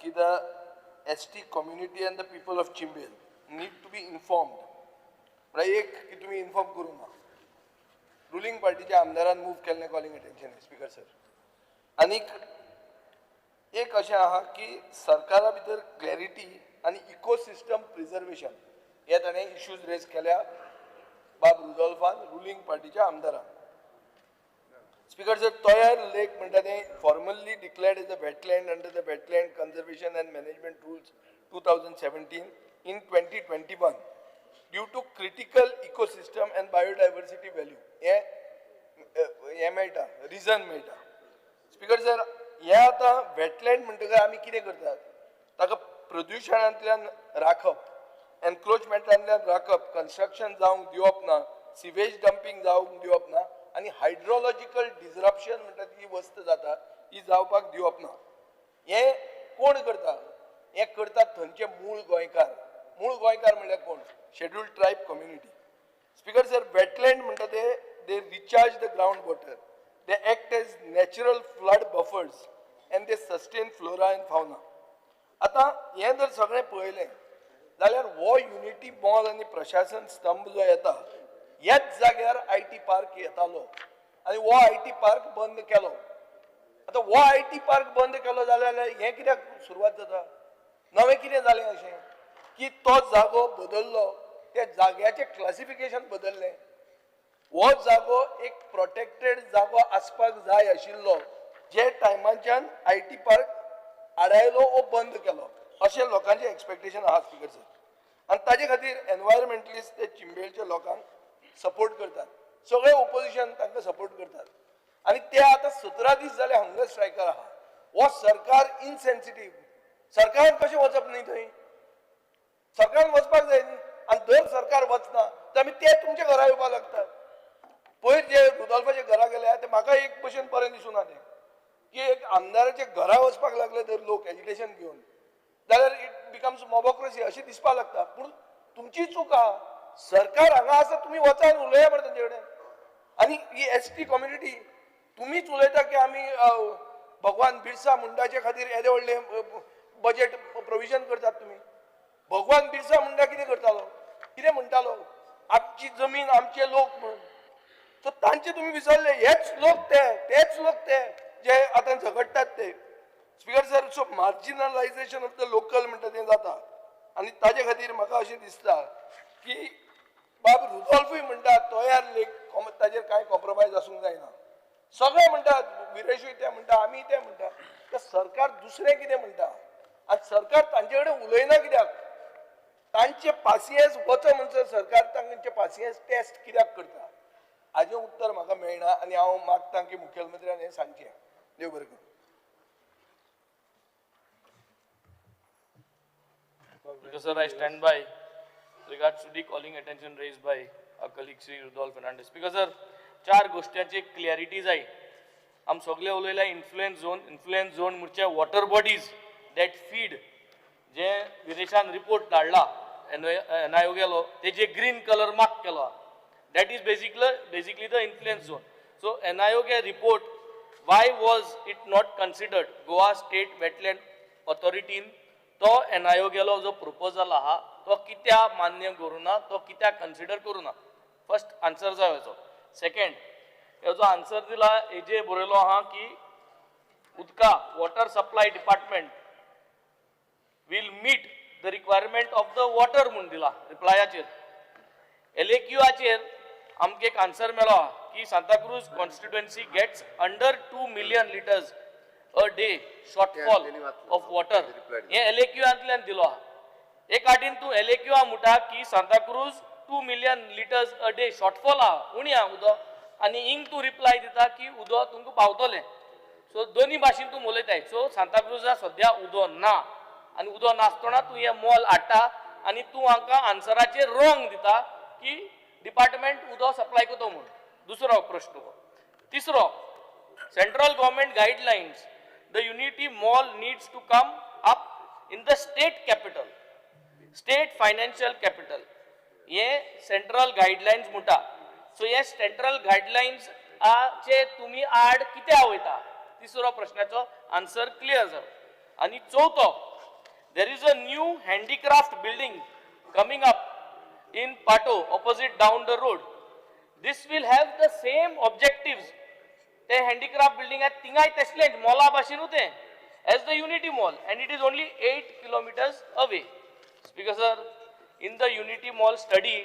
की the ST community and the people of Chimbel need to be informed. म्हळ्यार एक की तुमी इन्फॉर्म करूं ना, रुलींग पार्टीच्या आमदारान मूव केल्लें कॉलिंग अटेन्शन स्पीकर सर. आनीक एक अशें आहा की सरकारा भितर क्लॅरिटी आनी इकोसिस्टम प्रिजर्वेशन हे ताणें इश्यूज रेज केल्या बाब रुदोल्फान रुलींग पार्टीच्या आमदारान. स्पीकर सर, तोयार लेक म्हणटा तें formally declared as a wetland under the wetland conservation and management rules 2017 in 2021 due to critical ecosystem and biodiversity value. हे मेळटा, रिजन मेळटा. स्पीकर सर, हे आतां वेटलँड म्हणटकच आमी कितें करतात, ताका प्रदुशणांतल्यान राखप, एनक्रोचमेंटांतल्यान राखप, कन्स्ट्रक्शन जावंक दिवप ना, सिवेज डंपींग जावंक दिवप ना आनी हायड्रोलॉजिकल डिजरप्शन म्हणटा ती वस्त जाता ती जावपाक दिवप ना. हें कोण करता? हें करतात थंयचे मूळ गोंयकार. मूळ गोंयकार म्हणल्यार कोण? Scheduled tribe community. Speaker sir, wetland म्हणटा ते they recharge the ground water, they act as natural flood buffers and they sustain flora and fauna. आतां हें जर सगळें पळयलें जाल्यार हो युनिटी मॉल आनी प्रशासन स्तंभ जो येता ह्याच जाग्यार IT park येतालो आनी हो IT park बंद केलो. आतां हो IT park बंद केलो जाल्यार हें कित्याक सुरवात जाता? नवें कितें जालें अशें की तो जागो बदल्लो, त्या जाग्याचें क्लासिफिकेशन बदल्लें. हो जागो एक प्रोटेक्टेड जागो आसपाक जाय आशिल्लो, जे टायमाच्यान IT park आडायलो वो बंद केलो अशें लोकांचें एक्सपेक्टेशन आहा स्पीकर सर. आनी ताजे खातीर एनवायरमेंटलिस्ट ते चिंबेलच्या लोकांक सपोर्ट करतात, सगळे ओपोजिशन तांकां सपोर्ट करतात. आनी ते आतां 17 दीस जाले हंगर स्ट्रायकार आहा. हो सरकार इनसेन्सिटीव. सरकारान कशें वचप न्ही थंय, सरकारान वचपाक जाय न्ही. आनी जर सरकार वचना तर आमी ते तुमच्या घरा येवपाक लागतात. पयर जे रुदोल्फाच्या घरा गेले ते म्हाका एक भशेन बरें दिसूना तें की एक आमदाराच्या घरा वचपाक लागले जर लोक एजिटेशन घेवन जाल्यार it becomes mobocracy अशें दिसपाक लागता. पूण तुमची चूक आहा. सरकार हांगा आसा, तुमी वचान उलया मरे तेंचे कडेन. आनी ही एस टी कम्युनिटी तुमीच उलयता की आमी भगवान बिरसा मुंडाचे खातीर येदे व्हडलें बजेट प्रोविजन करतात. तुमी भगवान बिरसा मुंडा कितें करतालो, कितें म्हणटालो, आमची जमीन आमचे लोक म्हणून. सो तांचे तुमी विसरले. हेच लोक ते, तेच लोक ते जे आतां झगडटात ते. Speaker sir, so marginalisation of the local म्हणटा तें जाता. आनी ताजे खातीर म्हाका अशें दिसता की बाब रुदोल्फूय म्हणटा तोयार लेक ताजेर कांय कॉम्प्रोमायज आसूंक जायना. सगळे म्हणटात, विरेशूय ते म्हणटा, आमी ते म्हणटा. तर सरकार दुसरें कितें म्हणटा? आनी सरकार तांचे कडेन उलयना कित्याक? तांचे पासियेंस वच म्हणसर सरकार तांचे पासियेंस टेस्ट कित्याक करता? हाजें उत्तर म्हाका मेळना आनी हांव मागता की मुखेलमंत्र्यान हें सांगचें. देव बरें करूं. Sir, I stand by regards to the calling attention raised by our colleague Shri Rudolph Fernandes. Because sir, चार गोष्टींची क्लॅरिटी जाय. आम सगळे उलयला इन्फ्लुएन्स झोन. इन्फ्लुएन्स झोन म्हणजे वॉटर बॉडीज that feed, जे विदेशान रिपोर्ट धाडला एन I ओ गेलो तेजे ग्रीन कलर मार्क केलो, that is basically the influence zone. So N I O K report why was it not considered? Goa state wetland ऑथॉरिटीन तो एन I ओ गेलो जो प्रपोजल आहा तो कित्याक मान्य करूं ना, तो कित्याक कन्सिडर करूं ना? फर्स्ट आन्सर जाय हेजो. सेकंड, हेजो आन्सर दिला हेजे बरयलो आहा की उदका water supply department will meet the requirement of the water म्हूण दिला रिप्लायाचेर. एल ए क्यूआचेर आमकां एक आन्सर मेळ्ळो आहा की Santacruz constituency gets under 2 million litres a day shortfall of water. हे एल ए क्यूआंतल्यान दिलो आहा. एक आटीन तूं एल ए क्यू म्हणटा की Santacruz 2 million litres a day shortfall आहा, उणी आहा उदक, आनी हिंग तूं रिप्लाय दिता की उदक तुमकां पावतलें. सो दोनी भाशेन तूं उलयताय. सो सांताक्रूजा सद्या उदक ना आनी उदक नासतना तूं हें मोल हाडटा आनी तूं हांकां आन्सराचेर रॉंग दिता की डिपार्टमेंट उदक सप्लाय करता म्हूण. दुसरो प्रश्न हो. तिसरो, central government guidelines, the Unity Mall needs to come up in the state capital, state financial capital. हे सेंट्रल गायडलायन्स म्हणटा. सो हे सेंट्रल गायडलायन्स चे तुमी आड कित्याक वयता? तिसरो प्रश्नाचो आन्सर क्लियर जालो. आनी चवथो, there is a new handicraft building coming up in Patto opposite down the road. This will have the same objectives. ते हँडीक्राफ्ट बिल्डिंग आहे थिंगाय तसलेंच मॉला भाशेनूच तें as the Unity Mall and it is only 8 kilometres away. Speaker sir, in the Unity Mall study,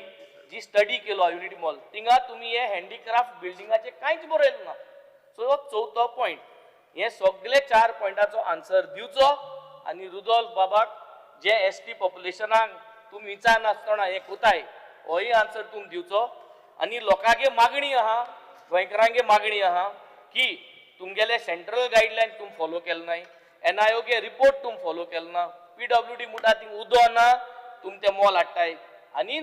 ji study केलो युनिटी मॉल, थिंगा तुमी हे हँडीक्राफ्ट बिल्डिंगाचें कांयच बरयलें ना. सो चवथो पॉयंट. हे सगळे 4 पॉयंटाचो आन्सर दिवचो आनी रुदोल्फ बाबाक जे एस टी पॉप्युलेशनाक तुमी विचारनासतना हें कोताय होय आन्सर तुमी दिवचो. आनी लोकांगे मागणी आहा, गोंयकारांगे मागणी आहा की तुमगेले सेंट्रल गायडलायन तुमी फॉलो केले नाय, एन I ओ गे रिपोर्ट तुमी फॉलो केले ना, पी डब्ल्यू डी म्हणटा थिंग उदक ना, तुमी तें मॉल हाडटाय. आनी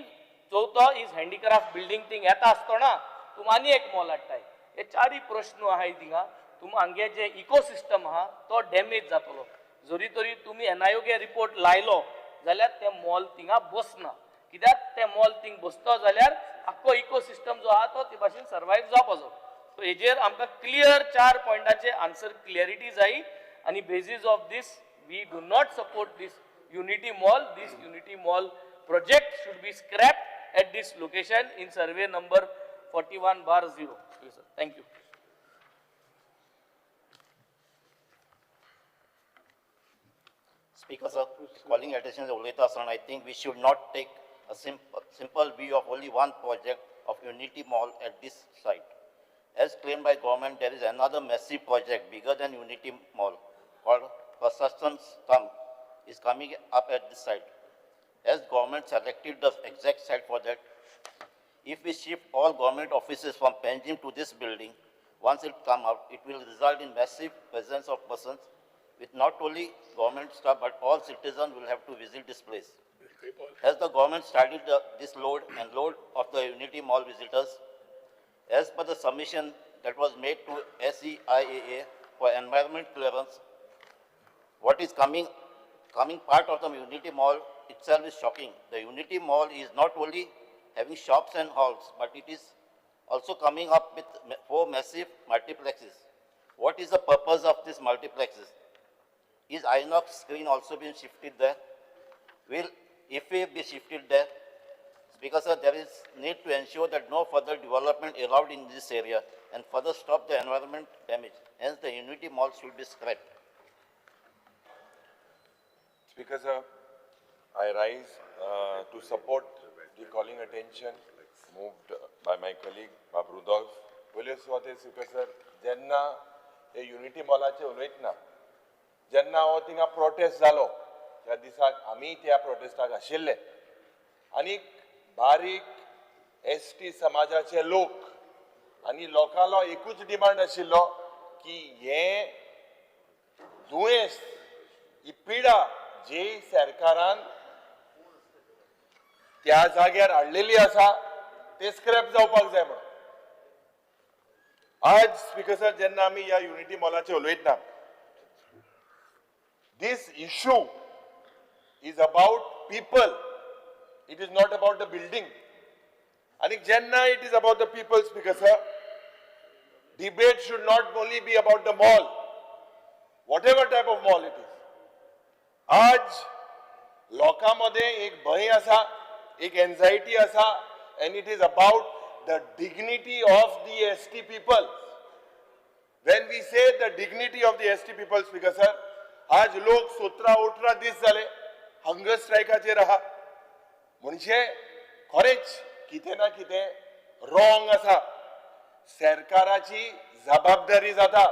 चवथो is handicraft building thing येता आसतना तुमी आनी एक मॉल हाडटाय. हे चारय प्रश्न आहाय थिंगा. तुमी हांगे जे इकोसिस्टम आहा तो डॅमेज जातलो. जरी तरी तुमी एन I ओ गे रिपोर्ट लायलो जाल्यार तें मॉल थिंगा बसना. कित्याक तें मॉल थिंग बसतो जाल्यार आख्खो इकोसिस्टम जो आहा तो ते भाशेन सर्वायव जावपाचो. सो हेजेर आमकां क्लियर 4 पॉयंटाचे आन्सर क्लियरिटी जाय आनी basis of this we do not support this Unity Mall. This Unity Mall project should be scrapped at this location in survey number 41/0. Thank you. Speaker sir, calling attention to उलयता आसतना I think we should not take a simple view of only one project of Unity Mall at this site. As claimed by government, there is another massive project bigger than Unity Mall called Prashasan Stambh is coming up at this site. As government selected the exact site for that, if we shift all government offices from Panjim to this building, Once it comes out, it will result in massive presence of persons with not only government staff but all citizens will have to visit this place. Has the government started this load and load of the Unity Mall visitors? As per the submission that was made to SEIAA for environment clearance, what is coming part of the Unity Mall itself is shocking. The Unity Mall is not only having shops and halls, but it is also coming up with 4 massive multiplexes. What is the purpose of these multiplexes? Is Inox screen also being shifted there? Will IFE be shifted there? Because sir, there is need to ensure that no further development allowed in this area and further stop the environment damage. Hence, the Unity Mall should be scrapped. Speaker sir, I rise to support the calling attention moved by my colleague Babu Rudolph. पयले सुवातेर स्पीकर सर, जेन्ना हे युनिटी मॉलाचे उलयतना जेन्ना हो थिंगा प्रोटेस्ट जालो त्या दिसाक आमी त्या प्रोटेस्टाक आशिल्ले आनी बारीक एस टी समाजाचे लोक आनी लोकांलो एकूच डिमांड आशिल्लो की हें दुयेंस, ही पिडा जी सरकारान त्या जाग्यार हाडलेली आसा ते स्क्रॅप जावपाक जाय म्हणून. आज स्पीकर सर, जेन्ना आमी ह्या युनिटी मॉलाचे उलयतना, this issue is about people, it is not about the building. आनी जेन्ना it is about the people, speaker sir, debate should not only be about the mall, whatever type of mall it is. आज लोकां मदें एक भंय आसा, एक एन्झायटी आसा, and it is about the dignity of the ST people. When we say the dignity of the ST people, speaker sir, आज लोक 17-18 दीस जाले हंगर स्ट्रायकाचेर आहा, म्हणजे खरेंच कितें ना कितें रॉंग आसा. सरकाराची जबाबदारी जाता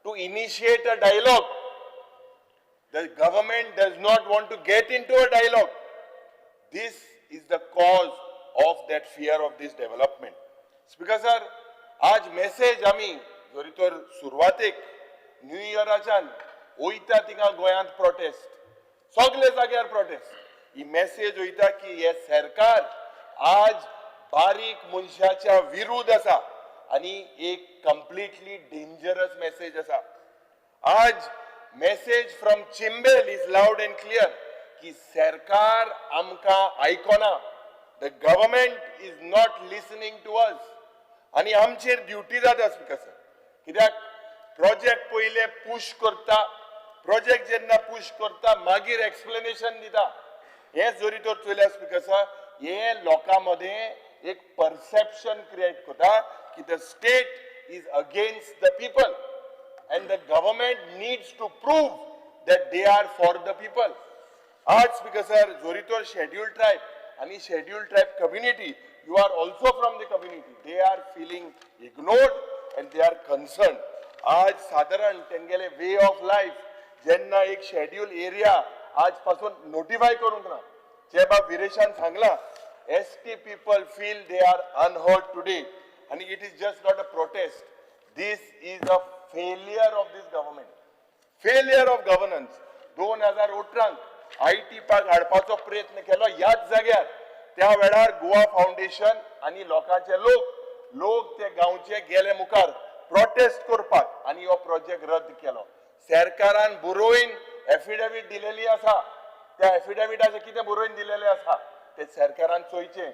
to initiate a dialogue. The government does not want to get into a dialogue. This is the cause of that fear of this development. Speaker sir, आज मेसेज आमी जरी तर सुरवातेक न्यू इयराच्यान वयता थिंगा गोंयांत प्रोटेस्ट, सगळे जाग्यार प्रोटेस्ट, ही मेसेज वयता की हे सरकार आज बारीक मनशाच्या विरुद्ध आसा आनी एक कंप्लिटली डेंजरस मेसेज आसा. आज message from Chimbel is loud and clear की सरकार आमकां आयकना, the government is not listening to us. आनी आमचेर ड्युटी जाता स्पीकर सर, कित्याक प्रोजेक्ट पयले पुश करता, प्रोजेक्ट जेन्ना पुश करता मागीर एक्सप्लेनेशन दिता. हें जरी तर चोयल्यार स्पीकर सर, हें लोकां मदें एक परसेप्शन क्रिएट करता की the state is against the people and the government needs to prove that they are for the people. आज स्पीकर सर, जरी तर शेड्यूल ट्रायब आनी schedule tribe community, you are also from the community, they are feeling ignored and they are concern. आज सादारण तेंगेले वे ऑफ लायफ जेन्ना एक शेड्यूल एरिया आज पासून नोटिफाय करूंक ना, जे बाब विरेशान सांगला, S T people feel they are unheard today. आनी it is just not a protest, this is a failure of this government, failure of governance. 2018 I T park हाडपाचो प्रयत्न केलो ह्याच जाग्यार, त्या वेळार गोवा फावंडेशन आनी लोकांचे लोक ते गांवचे गेले मुखार प्रोटेस्ट करपाक आनी हो प्रोजेक्ट रद्द केलो. सरकारान बरोवन एफिडेवीट दिलेली आसा, त्या एफिडेविटाचें कितें बरोवन दिलेलें आसा तें सरकारान चोयचें,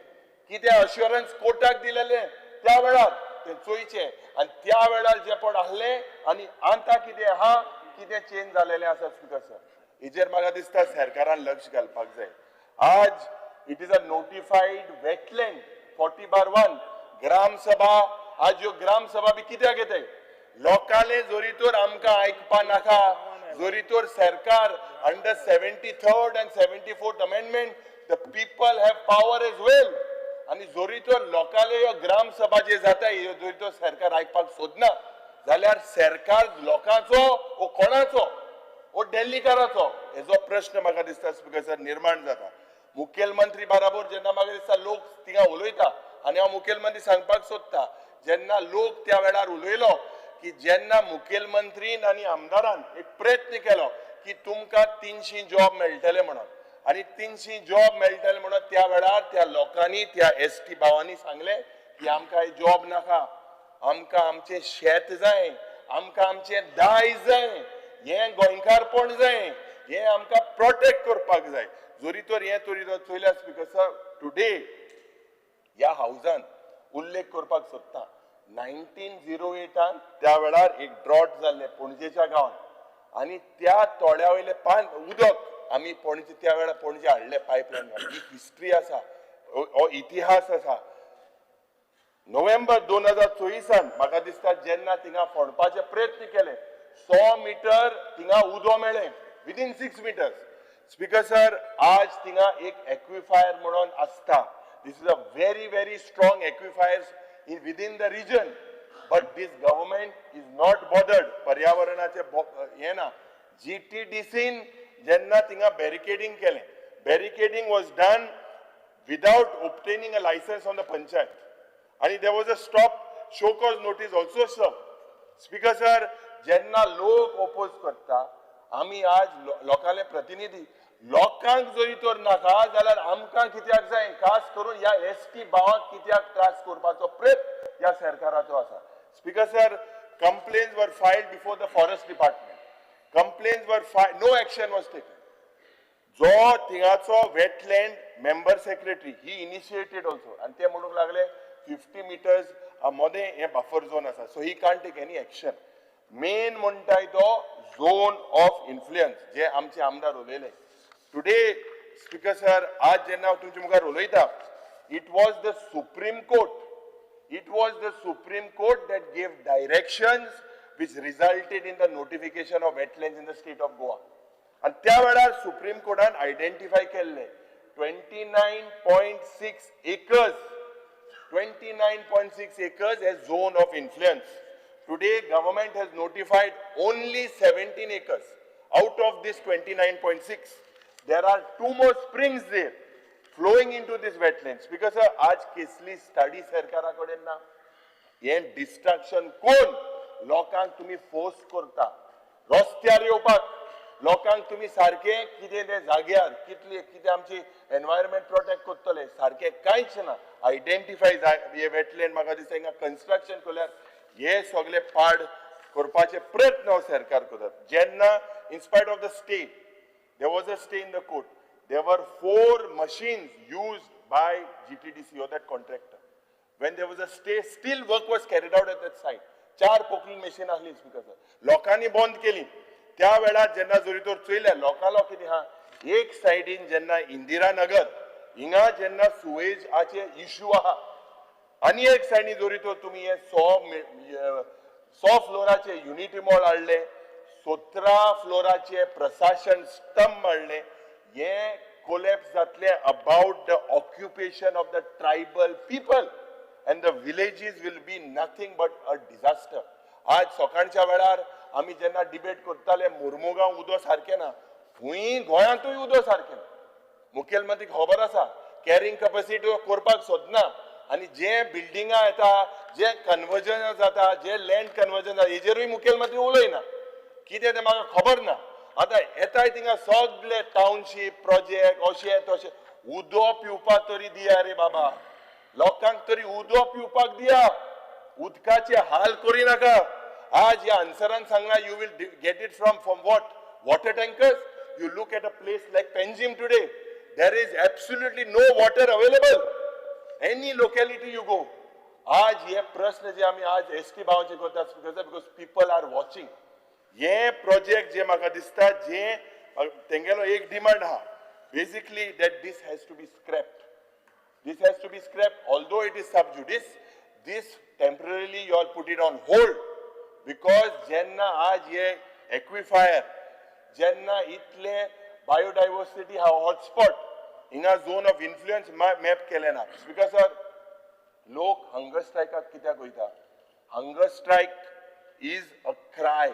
कितें अश्युरन्स कोर्टाक दिलेलें त्या वेळार तें चोयचें, आनी त्या वेळार जें पण आहलें आनी आतां कितें आहा कितें चेंज जालेलें आसा स्पीकर सर, हेजेर म्हाका दिसता सरकारान लक्ष घालपाक जाय. आज it is a notified wetland 40/1 Gram Sabha. आज ह्यो ग्रामसभा बी कित्याक येताय, लोकांले जरी तर आमकां आयकपा नाका, जरी तर सरकार under 73rd and 74th amendment the people have power as well. आनी जरी तर लोकांले ह्यो ग्रामसभा जे जाता ह्यो जरी तर सरकार आयकपाक सोदना जाल्यार सरकार लोकांचो वो कोणाचो वो दिल्लीकाराचो हेजो प्रश्न म्हाका दिसता स्पीकर सर निर्माण जाता. मुखेलमंत्री बराबर जेन्ना म्हाका दिसता लोक थिंगा उलयता आनी हांव मुखेलमंत्री सांगपाक सोदता, जेन्ना लोक त्या वेळार उलयलो की जेन्ना मुखेलमंत्रीन आनी आमदारान एक प्रयत्न केलो की तुमकां 300 जॉब मेळटले म्हणून, आनी 300 जॉब मेळटले म्हणून त्या वेळार त्या लोकांनी, त्या एस टी भावांनी सांगलें की आमकां हे जॉब नाका, आमकां आमचें शेत जाय, आमकां आमचें दायज जाय, हें गोंयकारपण जाय, हें आमकां प्रोटेक्ट करपाक जाय. जरी तर हें तरी तर चोयल्यार स्पीकर सर, टुडे ह्या हावजान उल्लेख करपाक सोदता, 1908 त्या वेळार एक ड्रॉट जाल्लें पणजेच्या गांवांत, आनी त्या तोड्या वयलें पान उदक आमी पणजे त्या वेळार पणजे हाडलें पायपलायन. ही हिस्ट्री आसा, हो इतिहास आसा. नोव्हेंबर 2024 म्हाका दिसता जेन्ना थिंगा फोंडपाचे प्रयत्न केले, 100 मिटर थिंगा उदक मेळ्ळें विदीन 6 मिटर्स. स्पीकर सर, आज थिंगा एक एक्विफायर म्हणून आसता. This is a very very strong aquifer in within the region, but this government is not bothered. पर्यावरणाचे हें ना. GTDCन जेन्ना थिंगा बॅरिकेडींग केलें, barricading was done without obtaining a licence from the panchayat, आनी there was a stop show cause notice also served. Speaker sir, जेन्ना लोक ओपोज करता, आमी आज लोकांले प्रतिनिधी, लोकांक जरी तर नाका जाल्यार आमकां कित्याक जाय, खास करून ह्या एस टी भावांक कित्याक त्रास करपाचो प्रयत्न ह्या सरकाराचो आसा. Speaker sir, complaints were filed before the forest department, complaints were filed, no action was taken. जो थिंगाचो wetland member secretary, he initiated also, आनी ते म्हणूंक लागले 50 मिटर्स मदें हें बफर झोन आसा, so he can't take any action. Main म्हणटाय तो झोन ऑफ इन्फ्लुयन्स जे आमचे आमदार उलयले टुडे. स्पीकर सर, आज जेन्ना हांव तुमचे मुखार उलयता, it was the Supreme Court, it was the Supreme Court that gave directions which resulted in the notification of wetlands in the state of Goa. आनी त्या वेळार सुप्रीम कोर्टान आयडेंटिफाय केल्ले 29.6 acres, 29.6 acres as zone of influence. Today government has notified only 17 acres out of this 29.6. There are 2 more springs there flowing into this wetlands. Because sir, आज केसली स्टडी सरकारा कडेन ना. हें डिस्ट्रक्शन कोण लोकांक तुमी फोर्स करता रस्त्यार येवपाक, लोकांक तुमी सारकें कितें तें जाग्यार कितली कितें आमची एनवायरमेंट प्रोटेक्ट करतले, सारकें कांयच ना. आयडेंटिफाय जाय हे वेटलँड, म्हाका दिसता हिंगा कन्स्ट्रक्शन केल्यार हे सगळे पाड करपाचे प्रयत्न हो सरकार करतात. जेन्ना in spite of the stay, there was a stay in the court, there were 4 machines used by GTDC or that contractor. When there was a stay, still work was carried out at that site. 4 Poclain machine आसली स्पीकर सर, लोकांनी बंद केली. त्या वेळार जेन्ना जरी तर चोयलें लोकांलो कितें आहा, एक सायडीन जेन्ना इंदिरा नगर हिंगा जेन्ना सुवेजाचे इश्यू आहा, आनी एक सायडीन जरी तर तुमी हे 100 फ्लोराचे युनिटी मॉल हाडले, 17 फ्लोराचे प्रशासन स्तंभ हाडले, हे कोलॅप्स जातले about the occupation of the tribal people and the villages will be nothing but a disaster. आज सकाळच्या वेळार आमी जेन्ना डिबेट करताले, मुर्मुगांव उदक सारकें ना, खंय गोंयांतूय उदक सारकें ना. मुखेलमंत्री खबर आसा, कॅरिंग कॅपॅसिटी करपाक सोदना, आनी जे बिल्डिंगां येता, जे कन्वर्जन जाता, जे लँड कन्वर्जन जाता, हेजेरूय मुखेलमंत्री उलयना. कितें तें म्हाका खबर ना. आतां येताय थिंगा सगळे टावनशीप प्रोजेक्ट अशें तशें, उदक पिवपाक तरी दिया रे बाबा, लोकांक तरी उदक पिवपाक दिया, उदकाचे हाल करिनाका. आज ह्या आन्सरान सांगला, you will get it from what water tankers. You look at a place like Panjim today, there is absolutely no water available any locality you go. आज हे प्रश्न जे आमी आज एस टी भावांचे करता, because people are watching. हे प्रोजेक्ट जे म्हाका दिसता, जे तेंगेलो एक डिमांड आहा, basically that this has to be scrapped. This has to be scrapped, although it is sub judice, this temporarily you all put it on hold, because जेन्ना आज हे एक्विफायर, जेन्ना इतले बायोडायवर्सिटी हा हॉटस्पॉट, हिंगा झोन ऑफ इन्फ्लुयन्स मॅप केले ना. Because sir, लोक हंगर स्ट्रायकाक कित्याक वयता? Hunger strike is a cry.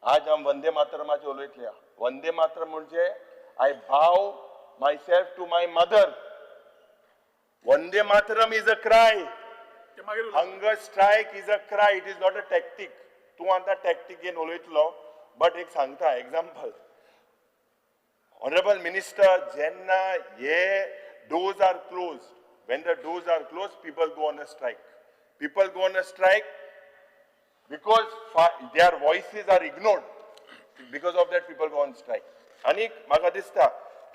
आज आम वंदे मातरमाचे उलयतले. वंदे मातरम म्हणजे I bow myself to my mother. Vande Mataram is a cry. Hunger strike is a cry, it is not a tactic. तूं आतां टॅक्टीक घेवन उलयतलो, बट एक सांगता एग्जाम्पल. ऑनरेबल मिनिस्टर, जेन्ना हे doors are close, when the doors are close, people go on a strike. People go on a strike because their voices are ignored. Because of that people go on strike. आनीक म्हाका दिसता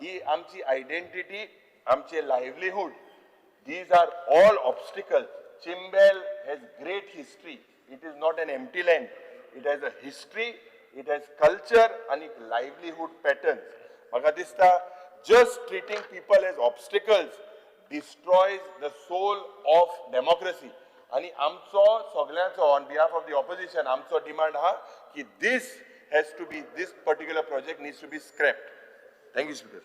ही आमची आयडेंटिटी, आमचे livelihood, these are all obstacles. Chimbel has great history. It is not an empty land. It has a history, it has culture आनी livelihood patterns. म्हाका दिसता just treating people as obstacles destroys the soul of democracy. आनी आमचो सगळ्यांचो on behalf of the opposition आमचो डिमांड आहा की this has to be, this particular project needs to be scrapped. Thank you, Speaker.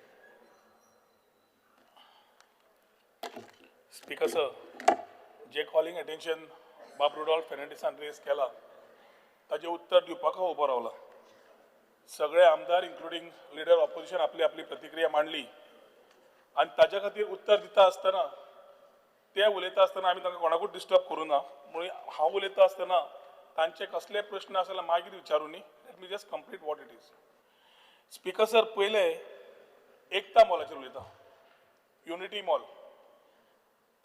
Speaker sir, J calling attention बाब रुडॉल्फ फेर्नांडीसान रेज केला ताजें उत्तर दिवपाक हांव उबो रावला. सगळे आमदार इन्क्लुडींग लिडर ऑपोजिशन आपली आपली प्रतिक्रिया मांडली आनी ताज्या खातीर उत्तर दिता आसतना, ते उलयता आसतना आमी तांकां कोणाकूच डिस्टर्ब करूं ना म्हणून हांव उलयता आसतना तांचे कसले प्रश्न आसा जाल्यार मागीर विचारूनी. Let me just complete what it is. Speaker sir, पयले एकता मॉलाचेर उलयता, युनिटी मॉल.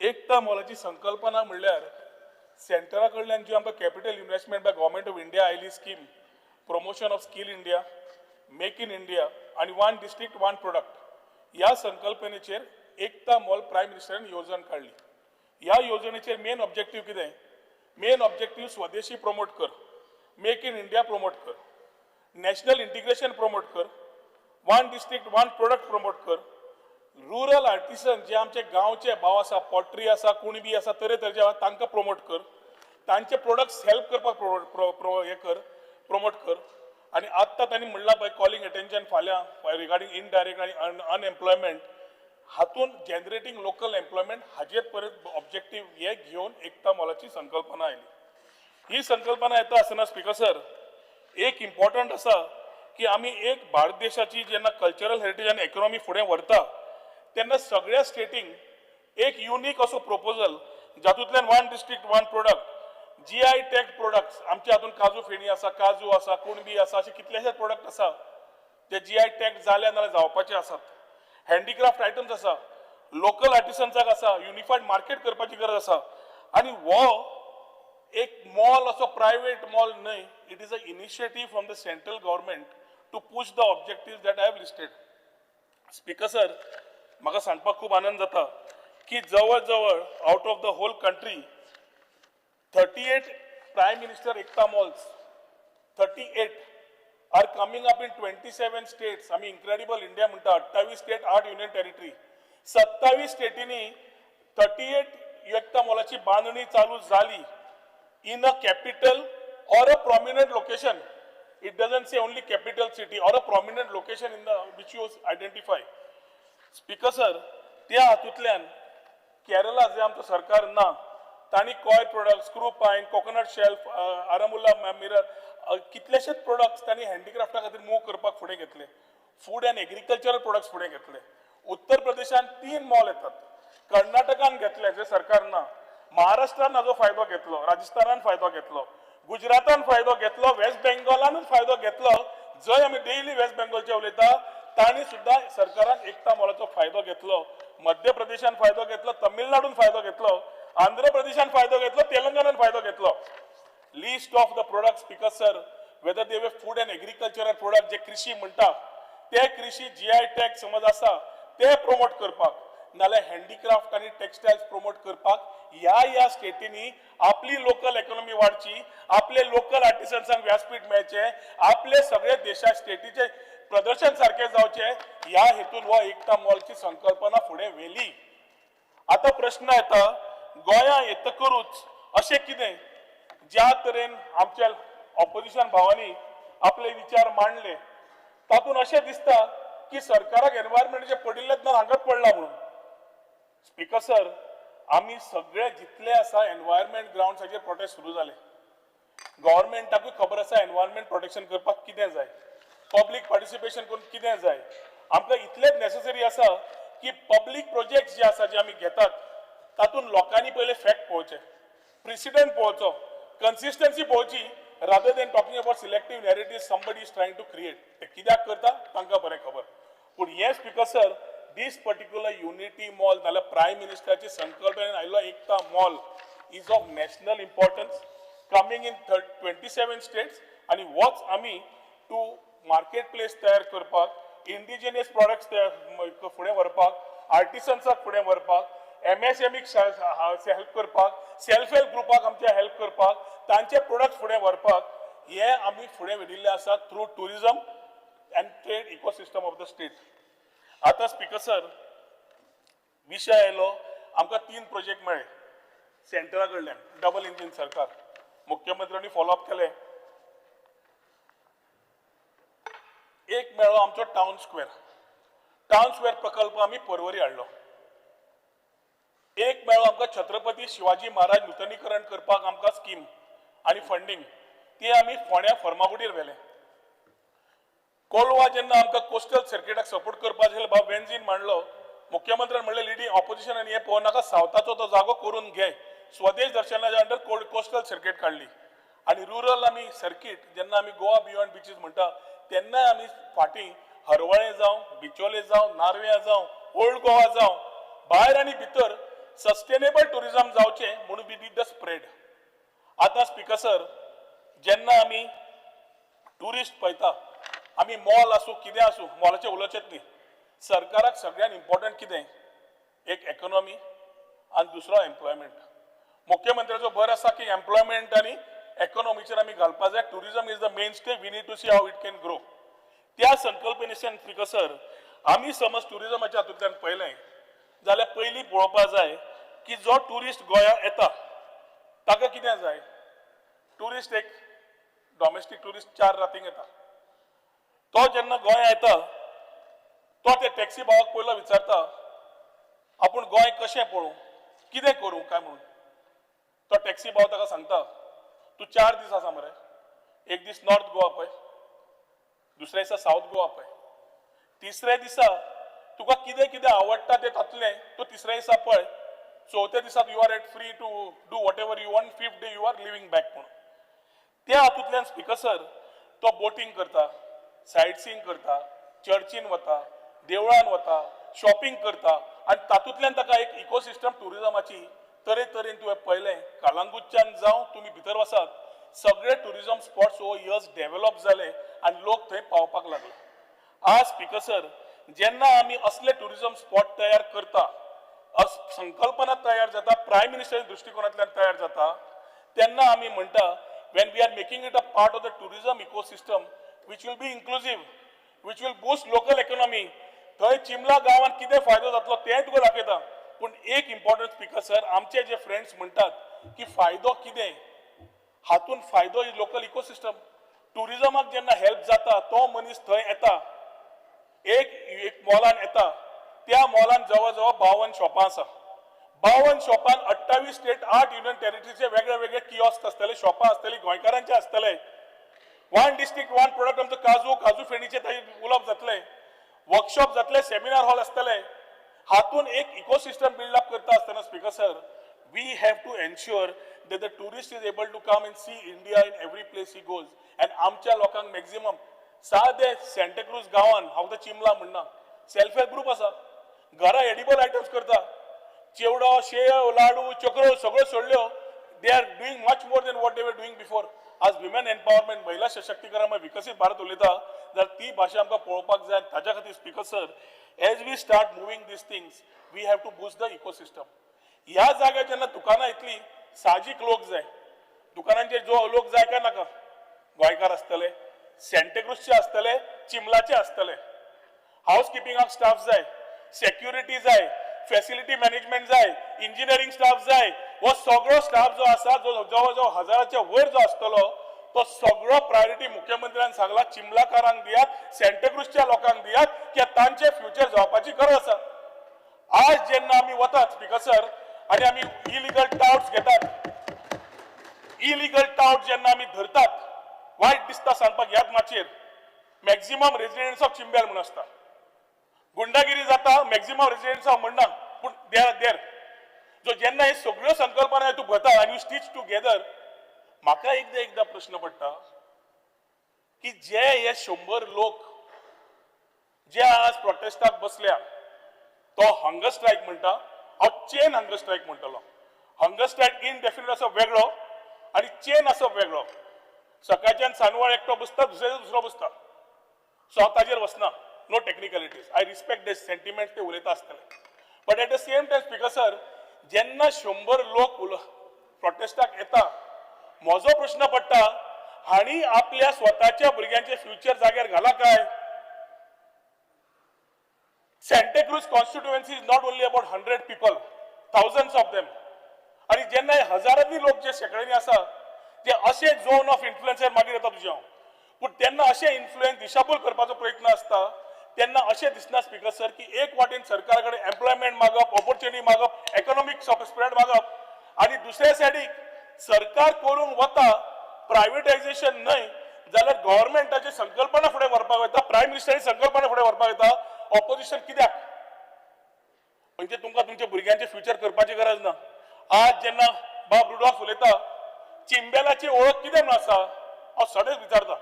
एकता मॉलाची संकल्पना म्हणल्यार सेंटरा कडल्यान जी आमकां capital investment by government of India आयली scheme, promotion of skill India, make in India आनी वन डिस्ट्रिक्ट वन प्रोडक्ट ह्या संकल्पनेचेर एकता मॉल प्रायम मिनिस्टरान येवजण काडली. ह्या येवजणेचेर मेन ऑब्जेक्टीव कितें? मेन ऑब्जेक्टीव स्वदेशी प्रमोट कर, मेक इन इंडिया प्रमोट कर, नॅशनल इंटिग्रेशन प्रमोट कर, one district one product promote कर, रुरल आर्टिसन जे आमचे गांवचे भाव आसा, पॉटरी आसा, कुणबी आसा, तरेतरेचे आसा, तांकां प्रमोट कर, तांचे प्रोडक्ट्स हेल्प करपाक हे कर, प्रमोट कर. आनी आत्तां तांणी म्हणलां पळय कॉलिंग अटेन्शन फाल्यां रिगार्डींग इनडायरेक्ट आनी अनएम्प्लॉयमेंट, हातून जनरेटींग लोकल एम्प्लॉयमेंट हाजेर परत ऑब्जेक्टीव हे घेवन एकता मॉलाची संकल्पना आयली. ही संकल्पना येता आसतना स्पीकर सर एक इम्पॉर्टंट आसा की आमी एक भारत देशाची जेन्ना कल्चरल हेरिटेज आनी इकॉनॉमी फुडें व्हरता तेन्ना सगळ्या स्टेटींक एक युनीक असो proposal जातूंतल्यान one district one product, GI tag products, आमच्या हातून काजू फेणी आसा, काजू आसा, कुणबी आसा, अशे कितलेशे प्रोडक्ट आसा ते जीआय टॅग जाल्या नाल्यार जावपाचे आसात. हँडीक्राफ्ट आयटम्स आसा, लोकल आर्टिसन्साक आसा, युनिफायड मार्केट करपाची गरज आसा. आनी हो एक मॉल असो प्रायवेट मॉल न्हय, it is a initiative from the central government to push the objective that I have listed. Speaker sir, म्हाका सांगपाक खूब आनंद जाता की जवळ जवळ out of the whole country 38 prime minister Ekta malls, 38 are coming up in 27 states. आमी इनक्रेडिबल इंडिया म्हणटा, 28 स्टेट 8 युनियन टेरिटरी, 27 स्टेटींनी 38 एकता मॉलाची बांदणी चालू जाली in a capital or a prominent location. It doesn't say only capital city or a prominent location in the which you identify. Speaker sir, त्या हातूंतल्यान केरला जे आमचो सरकार ना तांणी coir product, screw pine, coconut shelf, Aranmula mirror, कितलेशेच प्रोडक्ट्स तांणी हँडीक्राफ्टा खातीर मूव करपाक फुडें घेतले. फूड अँड एग्रीकल्चरल प्रोडक्ट्स फुडें घेतले. उत्तर प्रदेशान 3 मॉल येतात, कर्नाटकान घेतले जे सरकार ना, महाराष्ट्रान हाजो फायदो घेतलो, राजस्थानान फायदो घेतलो, गुजरातान फायदो घेतलो, वेस्ट बेंगॉलानूच फायदो घेतलो. जंय आमी डेली वेस्ट बेंगॉलचे उलयता तांणी सुद्दां सरकारान एकता मॉलाचो फायदो घेतलो, मध्य प्रदेशान फायदो घेतलो, तमिळनाडून फायदो घेतलो, आंध्र प्रदेशान फायदो घेतलो, तेलंगणान फायदो घेतलो. List of the product speaker sir, whether they were food and agricultural product जे कृषी म्हणटा ते कृषी जीआय टॅग समज आसा ते प्रमोट करपाक, नाल्यार हँडीक्राफ्ट आनी टेक्सटायल्स प्रमोट करपाक ह्या ह्या स्टेटींनी आपली लोकल इकॉनॉमी वाडची, आपले लोकल आर्टिसन्सांक व्यासपीठ मेळचें, आपले सगळे देशा स्टेटीचे प्रदर्शन सारकें जावचें, ह्या हेतून हो एकता मॉलची संकल्पना फुडें व्हेली. आतां प्रश्न येता गोंया येतकरूच अशें कितें ज्या तरेन आमच्या ऑपोजिशन भावांनी आपले विचार मांडले तातूंत अशें दिसता की सरकाराक एनवायरमेंटाचें पडिल्लेंच ना, हांगाच पडलां म्हणून. स्पीकर सर, आमी सगळे जितले आसा एनवायरमेंट ग्रावंड्साचेर प्रोटेस्ट सुरू जाले. गव्हर्मेंटाकूय खबर आसा एनवायरमेंट प्रोटेक्शन करपाक कितें जाय, पब्लीक पार्टिसिपेशन करून कितें जाय. आमकां इतलेंच नेसेसरी आसा की पब्लीक प्रोजेक्ट जे आसा जे आमी घेतात तातूंत लोकांनी पयले फॅक्ट पळोवचे. प्रिसिडंट पळोवचो, कन्सिस्टन्सी पळोवची, rather than talking about selective narrative somebody is trying to create. ते कित्याक करता तांकां बरें खबर. पूण हें speaker sir, this particular Unity Mall नाल्यार प्रायम मिनिस्टराची संकल्पनेन आयिल्लो Ekta mall is of national importance, coming in 27 states. आनी होच आमी टू मार्केट प्लेस तयार करपाक, इंडिजिनियस प्रॉडक्ट्स फुडें व्हरपाक, आर्टिसन्साक फुडें व्हरपाक, एमएसएमईक हेल्प करपाक, सेल्फ हेल्प ग्रुपाक आमच्या हेल्प करपाक, तांचे प्रोडक्ट्स फुडें व्हरपाक, हे आमी फुडें व्हेरिल्ले आसा through tourism and trade ecosystem of the state. आतां स्पीकर सर, विशय आयलो, आमकां 3 प्रोजेक्ट मेळ्ळे सेंटरा कडल्यान, डबल इंजीन सरकार, मुख्यमंत्र्यांनी फॉलोअप केलें. एक मेळ्ळो आमचो टावन स्क्वेअर, टावन स्क्वेअर प्रकल्प आमी पर्वरी हाडलो. एक मेळ्ळो आमकां छत्रपती शिवाजी महाराज नुतनीकरण करपाक आमकां स्कीम आनी फंडींग, ती आमी फोंड्या फर्मागुडीर व्हेलें. कोलवा जेन्ना आमकां कोस्टल सर्किटाक सपोर्ट करपाक जाय बाब वेन्झीन मांडलो, मुख्यमंत्र्यान म्हणलें लिडींग ऑपोजिशनान हें पळोवं नाका, सावथाचो तो जागो करून घे. स्वदेश दर्शनाच्या अंडर कोस्टल सर्किट काडली आनी रुरल आमी सर्किट जेन्ना आमी गोवा बियॉन्ड बिचीस म्हणटा तेन्नाय आमी फाटीं हरवळें जावं, बिचोले जावं, नार्व्यां जावं, ओल्ड गोवा जावं, भायर आनी भितर सस्टेनेबल ट्युरिजम जावचें म्हणून we did the spread. आतां स्पीकर सर, जेन्ना आमी ट्युरिस्ट पळयता, आमी मॉल आसूं कितें आसूं, मॉलाचें उलोवचेंच न्ही, सरकाराक सगळ्यान इम्पॉर्टंट कितें, एक इकॉनॉमी आनी दुसरो एम्प्लॉयमेंट. मुख्यमंत्र्याचो भर आसा की एम्प्लॉयमेंट आनी इकॉनॉमीचेर आमी घालपा जाय. Tourism is the mainstay, we need to see how it can grow. त्या संकल्पनेच्यान स्पीकर सर, आमी समज ट्युरिजमाच्या हातूंतल्यान पळयलें जाल्यार पयलीं पळोवपा जाय की जो ट्युरिस्ट गोंया येता ताका कितें जाय. ट्युरिस्ट एक डॉमेस्टीक ट्युरिस्ट 4 रातींक येता, तो जेन्ना गोंया येता तो ते टॅक्सी भावाक पयलो विचारता आपूण गोंय कशें पळोवं, कितें करूं काय म्हणून. तो टॅक्सी भाव ताका सांगता तूं 4 दीस आसा मरे, एक दीस नॉर्थ गोवा पळय, दुसऱ्या दिसा सावथ गोवा पळय, तिसऱ्या दिसा तुका कितें कितें आवडटा तें तातूंतलें तूं तिसऱ्या दिसा पळय, चवथ्या दिसा you are at free to do whatever you want, 5th day you are living back म्हणून. त्या हातूंतल्यान स्पीकर सर तो बोटींग करता, सायट सीइंग करता, चर्चीन वता, देवळान वता, शॉपिंग करता आनी तातूंतल्यान ताका एक इकोसिस्टम ट्युरिजमाची तरेतरेन तुवें पळयलें. कालांगूटच्यान जावं तुमी भितर वसात, सगळे ट्युरिजम स्पॉट्स हो इयर्स डेव्हलप जाले आनी लोक थंय पावपाक लागले. आज स्पीकर सर, जेन्ना आमी असले ट्युरिजम स्पॉट तयार करता, संकल्पना तयार जाता, प्रायम मिनिस्टराच्या दृश्टिकोनांतल्यान तयार जाता, तेन्ना आमी म्हणटा when we are making it a part of the tourism ecosystem which will be inclusive, which will boost local economy, थंय चिमला गांवान कितें फायदो जातलो तें तुका दाखयता. पूण एक इम्पॉर्टंट स्पीकर सर, आमचे जे फ्रेंड्स म्हणटात की फायदो कितें, हातून फायदो is local ecosystem. ट्युरिजमाक जेन्ना हेल्प जाता तो मनीस थंय येता, एक मॉलान येता, त्या मॉलान जवळ जवळ 52 शॉपां आसा, 52 शॉपान 28 स्टेट 8 युनियन टेरिटरीचे वेगळे वेगळे किऑस्क आसतले, शॉपां आसतली, गोंयकारांचे आसतले. 1 डिस्ट्रिक्ट 1 प्रोडक्ट आमचो काजू, काजू फेणीचे थंय उलोवप जातलें, वर्कशॉप जातले, सेमिनार हॉल आसतले. हातून एक इकोसिस्टम बिल्डअप करता आसतना speaker sir, we have to ensure that the tourist is able to come and see India in every place he goes. And आमच्या लोकांक मॅक्झिमम सादे सँटाक्रूज गांवान, हांव तो चिमला म्हणना, सेल्फ हेल्प ग्रुप आसा, घरा एडिबल आयटम्स करता, चिवडो, शेव, लाडू, चक्रो सगळ्यो सोडल्यो, they are doing much more than what they were doing before. आज विमेन एम्पावरमेंट, महिला सशक्तीकरण, विकसीत भारत उलयता जाल्यार ती भाशा आमकां पळोवपाक जाय. ताच्या खातीर speaker sir, as we start moving these things we have to boost the ecosystem. ह्या जाग्यार जेन्ना दुकानां येतली, साहजीक लोक जाय, दुकानांचे जो लोक जाय काय नाका, गोंयकार आसतले, सँटाक्रूजचे आसतले, चिमलाचे आसतले, हावस किपिंगाक स्टाफ जाय, सेक्युरिटी जाय, फॅसिलिटी मॅनेजमेंट जाय, इंजिनियरींग स्टाफ जाय. हो सगळो स्टाफ जो आसा, जो जवळ जवळ हजाराच्या वयर जो आसतलो, तो सगळो प्रायोरिटी मुख्यमंत्र्यान सांगला चिमलाकारांक दियात, सँटाक्रूजच्या लोकांक दियात, की तांचे फ्युचर जावपाची गरज आसा. आज जेन्ना आमी वतात स्पीकर सर आनी आमी इलिगल टावट्स घेतात, इलिगल टावट जेन्ना आमी धरतात, वायट दिसता सांगपाक, ह्याच माचयेर मॅक्झिमम रेजिडेंट्स ऑफ चिंबेल म्हणून आसता, गुंडागिरी जाता, मॅक्झिमम रेजिडेंट्स ऑफ म्हणना, पूण they are there. जो जेन्ना हे सगळ्यो संकल्पना तूं घेता आनी you stitch together, म्हाका एकदां एकदां प्रश्न पडटा की जे हे 100 लोक जे आज प्रोटेस्टाक बसल्या, तो हंगर स्ट्रायक म्हणटा, हांव चेन हंगर स्ट्रायक म्हणटलो. हंगर स्ट्रायक इनडेफिनेट असो वेगळो आनी चेन असो वेगळो. सकाळच्यान सांजवेळ एकटो बसता, दुसऱ्या दुसरो बसता. सो हांव ताजेर वचना, no technicalities, I respect the sentiment, ते उलयता आसतले. But at the same time speaker sir, जेन्ना 100 लोक प्रोटेस्टाक येता, म्हजो प्रश्न पडटा, हांणी आपल्या स्वताच्या भुरग्यांचे फ्युचर जाग्यार घाला काय? Santacruz constituency is not only about 100 people, thousands of them. आनी जेन्ना हजारांनी लोक जे शेंकड्यांनी आसा, जे अशे झोन ऑफ इन्फ्लुएन्सर मागीर येता तुज्या हांव, पूण तेन्ना अशे इन्फ्लुएन्स दिशाभूल करपाचो प्रयत्न आसता, तेन्ना अशें दिसना स्पीकर सर की एक वाटेन सरकारा कडेन एम्प्लॉयमेंट मागप, ऑपॉर्च्युनिटी मागप, इकॉनॉमीक स्प्रेड मागप, आनी दुसऱ्या सायडीक सरकार करूंक वता प्रायवेटायझेशन न्हय जाल्यार गव्हर्मेंटाची संकल्पना फुडें व्हरपाक वता, प्रायम मिनिस्टराची संकल्पना फुडें व्हरपाक वता. ऑपोजिशन कित्याक? म्हणजे तुमकां तुमच्या भुरग्यांचे फ्युचर करपाची गरज ना. आज जेन्ना बाब रुडॉल्फ उलयता, चिंबेलाची ओळख कितें म्हणून आसा, हांव सडेच विचारता.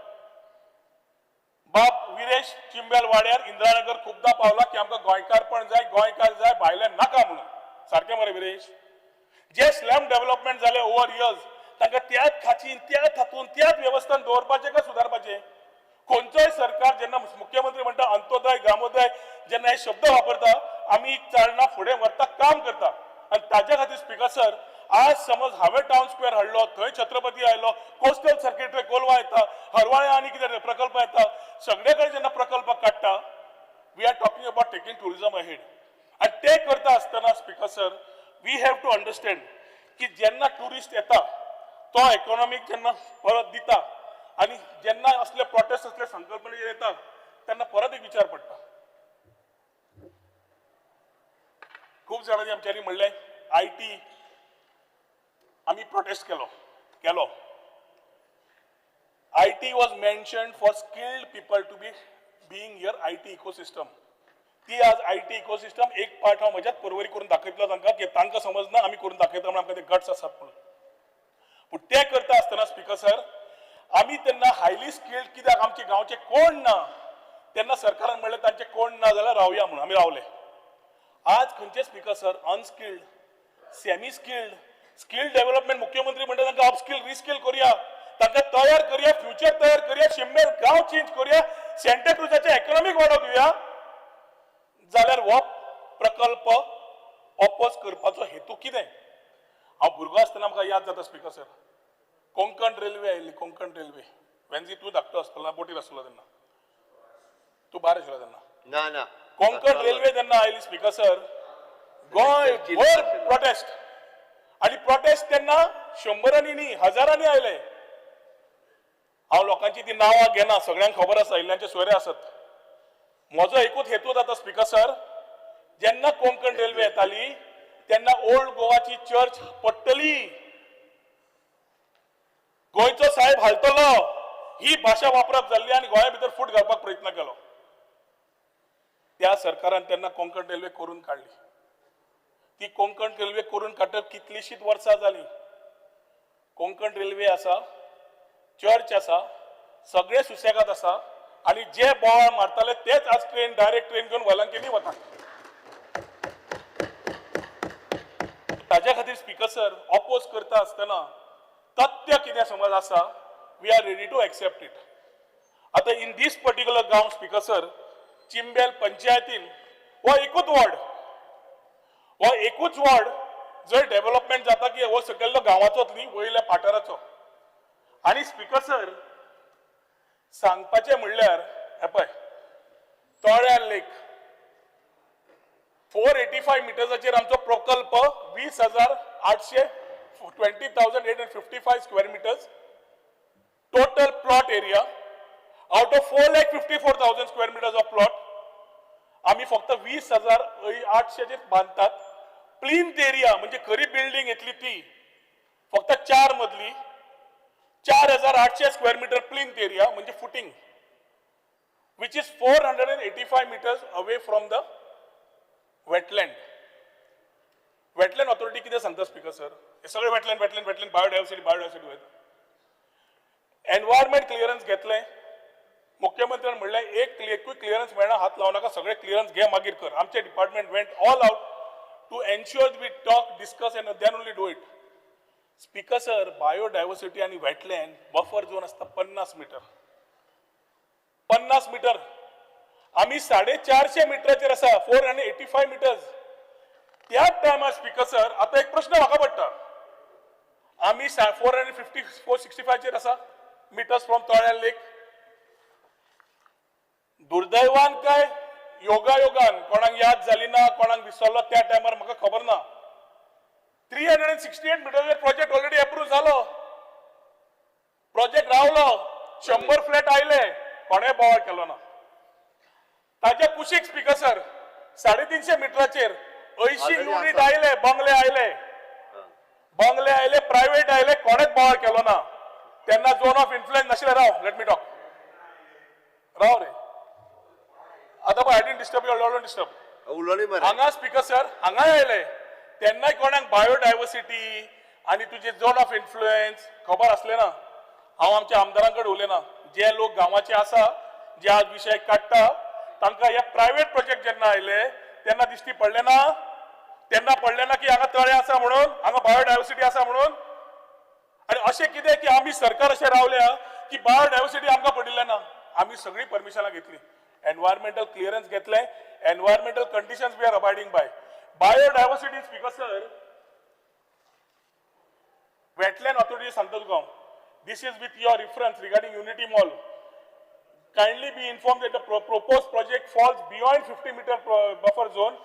बाब विरेश चिंबेल वाड्यार इंदिरानगर खुबदां पावला की आमकां गोंयकारपण जाय, गोंयकार जाय, भायले नाका म्हणून. सारकें मरे विरेश? जे स्लम डेव्हलपमेंट जाले ओवर इयर्स, तांकां त्याच खाचीन, त्याच हातून, त्याच वेवस्थान दवरपाचें काय सुदारपाचें? खंयचोय सरकार जेन्ना मुख्यमंत्री म्हणटा अंत्योदय ग्रामोदय, जेन्ना हे शब्द वापरता, आमी चालना फुडें व्हरता, काम करता. आनी ताज्या खातीर स्पीकर सर, आज समज हांवें टावन स्क्वेअर हाडलो, थंय छत्रपती आयलो, कोस्टल सर्किट थंय कोलवा येता, हरवाळे आनी कितें प्रकल्प येता, सगळे कडेन जेन्ना प्रकल्प काडटा, we are talking about taking tourism ahead. आनी ते करता आसतना speaker sir, we have to understand की जेन्ना ट्युरिस्ट येता, तो इकॉनॉमीक जेन्ना परत दिता, आनी जेन्ना असले प्रोटेस्ट असले संकल्पने येता, तेन्ना परत एक विचार पडटा. खूब जाणांनी आमच्यांनी म्हणलें I T आमी प्रोटेस्ट केलो. I T was mentioned for skilled people to be being here I T ecosystem. ती आज I T ecosystem एक पार्ट हांव म्हज्याच परवरी करून दाखयतलो तांकां की तांकां समजना आमी करून दाखयता म्हणून आमकां ते गट्स आसात म्हणून. पूण ते करता आसतना स्पीकर सर, आमी तेन्ना हायली स्किल्ड कित्याक आमचे गांवचे कोण ना, तेन्ना सरकारान म्हणलें तांचे कोण ना जाल्यार रावया म्हणून आमी रावले. आज खंयचे speaker sir unskilled, semi skilled, skill development मुख्यमंत्री म्हणटा तांकां अपस्किल रिस्किल करूया, तांकां तयार करूया, फ्युचर तयार करूया, शिममेर गांव चेंज करूया, सेंटाक्रुजाचें इकॉनॉमीक वाडोव दिवया, जाल्यार हो प्रकल्प ऑपोज करपाचो हेतू कितें? हांव भुरगो आसतना म्हाका याद जाता स्पीकर सर, कोंकण रेल्वे आयिल्ली, कोंकण रेल्वे वेन्जी तूं धाकटो आसतलो ना, बोटीर आसलो तेन्ना, तूं भायर आशिल्लो तेन्ना. ना ना, कोंकण रेल्वे जेन्ना आयली स्पीकर सर, गोंय भर प्रोटेस्ट, आनी प्रोटेस्ट तेन्ना शंबरांनी न्ही हजारांनी आयले. हांव लोकांची ती नांवां घेना, सगळ्यांक खबर आसा, इल्ल्यांचे सोयरे आसत. म्हजो एकूच हेतू जाता स्पीकर सर, जेन्ना कोंकण रेल्वे येताली तेन्ना ओल्ड गोवाची चर्च पडटली, गोंयचो साहेब हालतलो ही भाशा वापरप जाल्ली आनी गोंया भितर फूट घालपाक प्रयत्न केलो. त्या सरकारान तेन्ना कोंकण रेल्वे करून काडली. ती कोंकण रेल्वे करून काडटकच कितलीशीच वर्सां जाली. कोंकण रेल्वे आसा, चर्च आसा, सगळे सुसेगाद आसा, आनी जे बोवाळ मारताले तेच आज ट्रेन डायरेक्ट ट्रेन घेवन वेलंकेनी वतात. ताज्या खातीर स्पीकर सर, ऑपोज करता आसतना तथ्य कितें समज आसा, we are ready to accept it. आतां इन these particular गांव स्पीकर सर, चिंबेल पंचायतीन हो एकूच वॉर्ड, हो एकूच वॉर्ड जर डेव्हलपमेंट जाता की हो सकयल्लो गांवाचोच न्ही, वयल्या पाठाराचो. आनी स्पीकर सर सांगपाचें म्हणल्यार हे पळय, तोळ्या लेक 485 मिटर्साचेर आमचो प्रकल्प 20,800 20,855 square meters total plot area out of 4,54,000 square meters of plot. आमी फक्त 20,800 बांदतात. प्लिंथ एरिया म्हणजे खरी बिल्डिंग येतली ती फक्त 4 मदली 4,800 स्क्वेअर मिटर प्लिंथ एरिया म्हणजे footing, which is 485 meters away from the wetland. Wetland authority कितें सांगता स्पीकर सर? हे सगळे wetland wetland wetland, biodiversity biodiversity वयता. एनवायरमेंट क्लियरन्स घेतलें, मुख्यमंत्र्यान म्हणलें एक एकूय क्लियरन्स मेळना, हात लावं नाका, सगळे क्लियरन्स घे मागीर कर. आमचे department went all out to ensure we talk, discuss and then only do it. Speaker sir, biodiversity आनी वेटलँड बफर झोन आसता 50 मिटर, 50 मिटर. आमी 450 मिटराचेर आसा, 485 मिटर्स त्याच टायमार. स्पीकर सर, आतां एक प्रश्न म्हाका पडटा, आमी 450, 465चेर आसा मिटर्स फ्रॉम तळ्या लेक. दुर्दैवान काय योगायोगान, कोणाक याद जाली ना, कोणाक विसरलो त्या टायमार, म्हाका खबर ना, 368 मिटरचेर प्रोजेक्ट ऑलरेडी अप्रूव्ह जालो. प्रोजेक्ट रावलो, 100 फ्लॅट आयले, कोणें बोवाळ केलो ना. ताच्या कुशीक स्पीकर सर, 350 मिटराचेर 80 Already unit आसा. आयले, बंगले आयले, बंगले आयले, प्रायव्हेट आयले, कोणेच बोवाळ केलो ना. तेन्ना झोन ऑफ इन्फ्लुएन्स नाशिल्लें. राव, let me talk, राव रे. आतां पळय, I didn't disturb you, don't disturb. उलोवणी मरे. हांगा स्पीकर सर, हांगाय आयले तेन्नाय कोणाक बायोडायवर्सिटी आनी तुजे झोन ऑफ इन्फ्लुएन्स खबर आसलें ना. हांव आमच्या आमदारां कडेन उलयना, जे लोक गांवाचे आसा, जे आज विशय काडटा, तांकां हे प्रायव्हेट प्रोजेक्ट जेन्ना आयले तेन्ना दिश्टी पडले ना? तेन्ना पडलें ना की हांगा तळें आसा म्हणून, हांगा बायोडायवर्सिटी आसा म्हणून? आनी अशें कितें की आमी सरकार अशें रावल्या की बायोडायवर्सिटी आमकां पडिल्लें ना? आमी सगळीं परमिशनां घेतली, एनवायरमेंटल क्लियरन्स घेतले, environmental conditions we are abiding by. Biodiversity, speaker sir, wetland authority सांगता तुका हांव, this is with your reference regarding Unity Mall. Kindly be informed that the proposed project falls beyond 50 meter buffer zone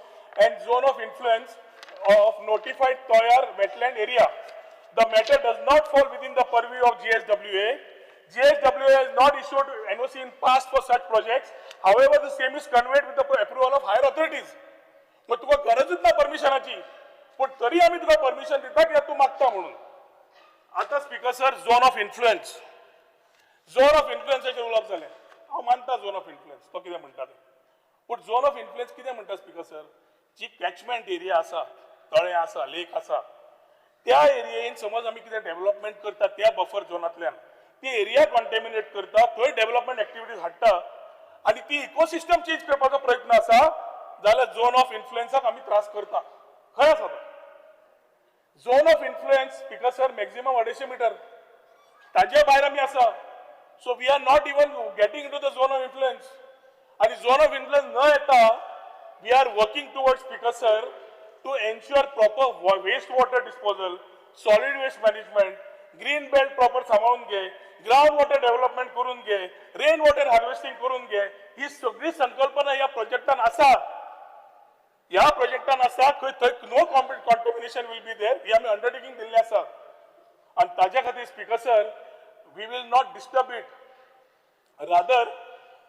and zone of influence of notified Toyar wetland area. The matter does not fall within the purview of GSWA. GSWA has not issued NOC in past for such projects. However, the same is conveyed with the approval of higher authorities. मग तुका गरजच ना परमिशनाची, पण तरी आमी तुका परमिशन दिता कित्याक तूं मागता म्हणून. आतां speaker sir, zone of influence, zone of इन्फ्लुएन्साचेर उलोवप जालें. हांव मानता झोन ऑफ इन्फ्लुएन्स तो कितें म्हणटा तें, पूण झोन ऑफ इन्फ्लुएन्स कितें म्हणटा स्पीकर सर? जी कॅचमेंट एरिया आसा, तळें आसा, लेक आसा, त्या एरियेन समज आमी कितें डेव्हलपमेंट करता, त्या बफर झोनांतल्यान ती एरिया कॉन्टेमिनेट करता, थंय डेव्हलपमेंट एक्टिविटीज हाडटा आनी ती इकोसिस्टम चेंज करपाचो प्रयत्न आसा जाल्यार झोन ऑफ इन्फ्लुएन्साक आमी त्रास करता. खंय आसा तो zone of influence? Speaker sir, maximum 250 meter, ताजे भायर आमी आसा. So we are not even getting to the zone of influence. आनी झोन ऑफ इन्फ्लुएन्स न येता we are working towards, speaker sir, to ensure proper waste water disposal, solid waste management, green belt proper सांबाळून घे, ग्रावंड वॉटर डेव्हलपमेंट करून घे, रेन वॉटर हार्वेस्टिंग करून घे. ही सगळी संकल्पना ह्या प्रोजेक्टान आसा, ह्या प्रोजेक्टान आसा. खंय थंय no contamination will be there, ही आमी अंडरटेकींग दिल्लें आसा. आनी ताज्या खातीर, speaker sir, we will not disturb it, rather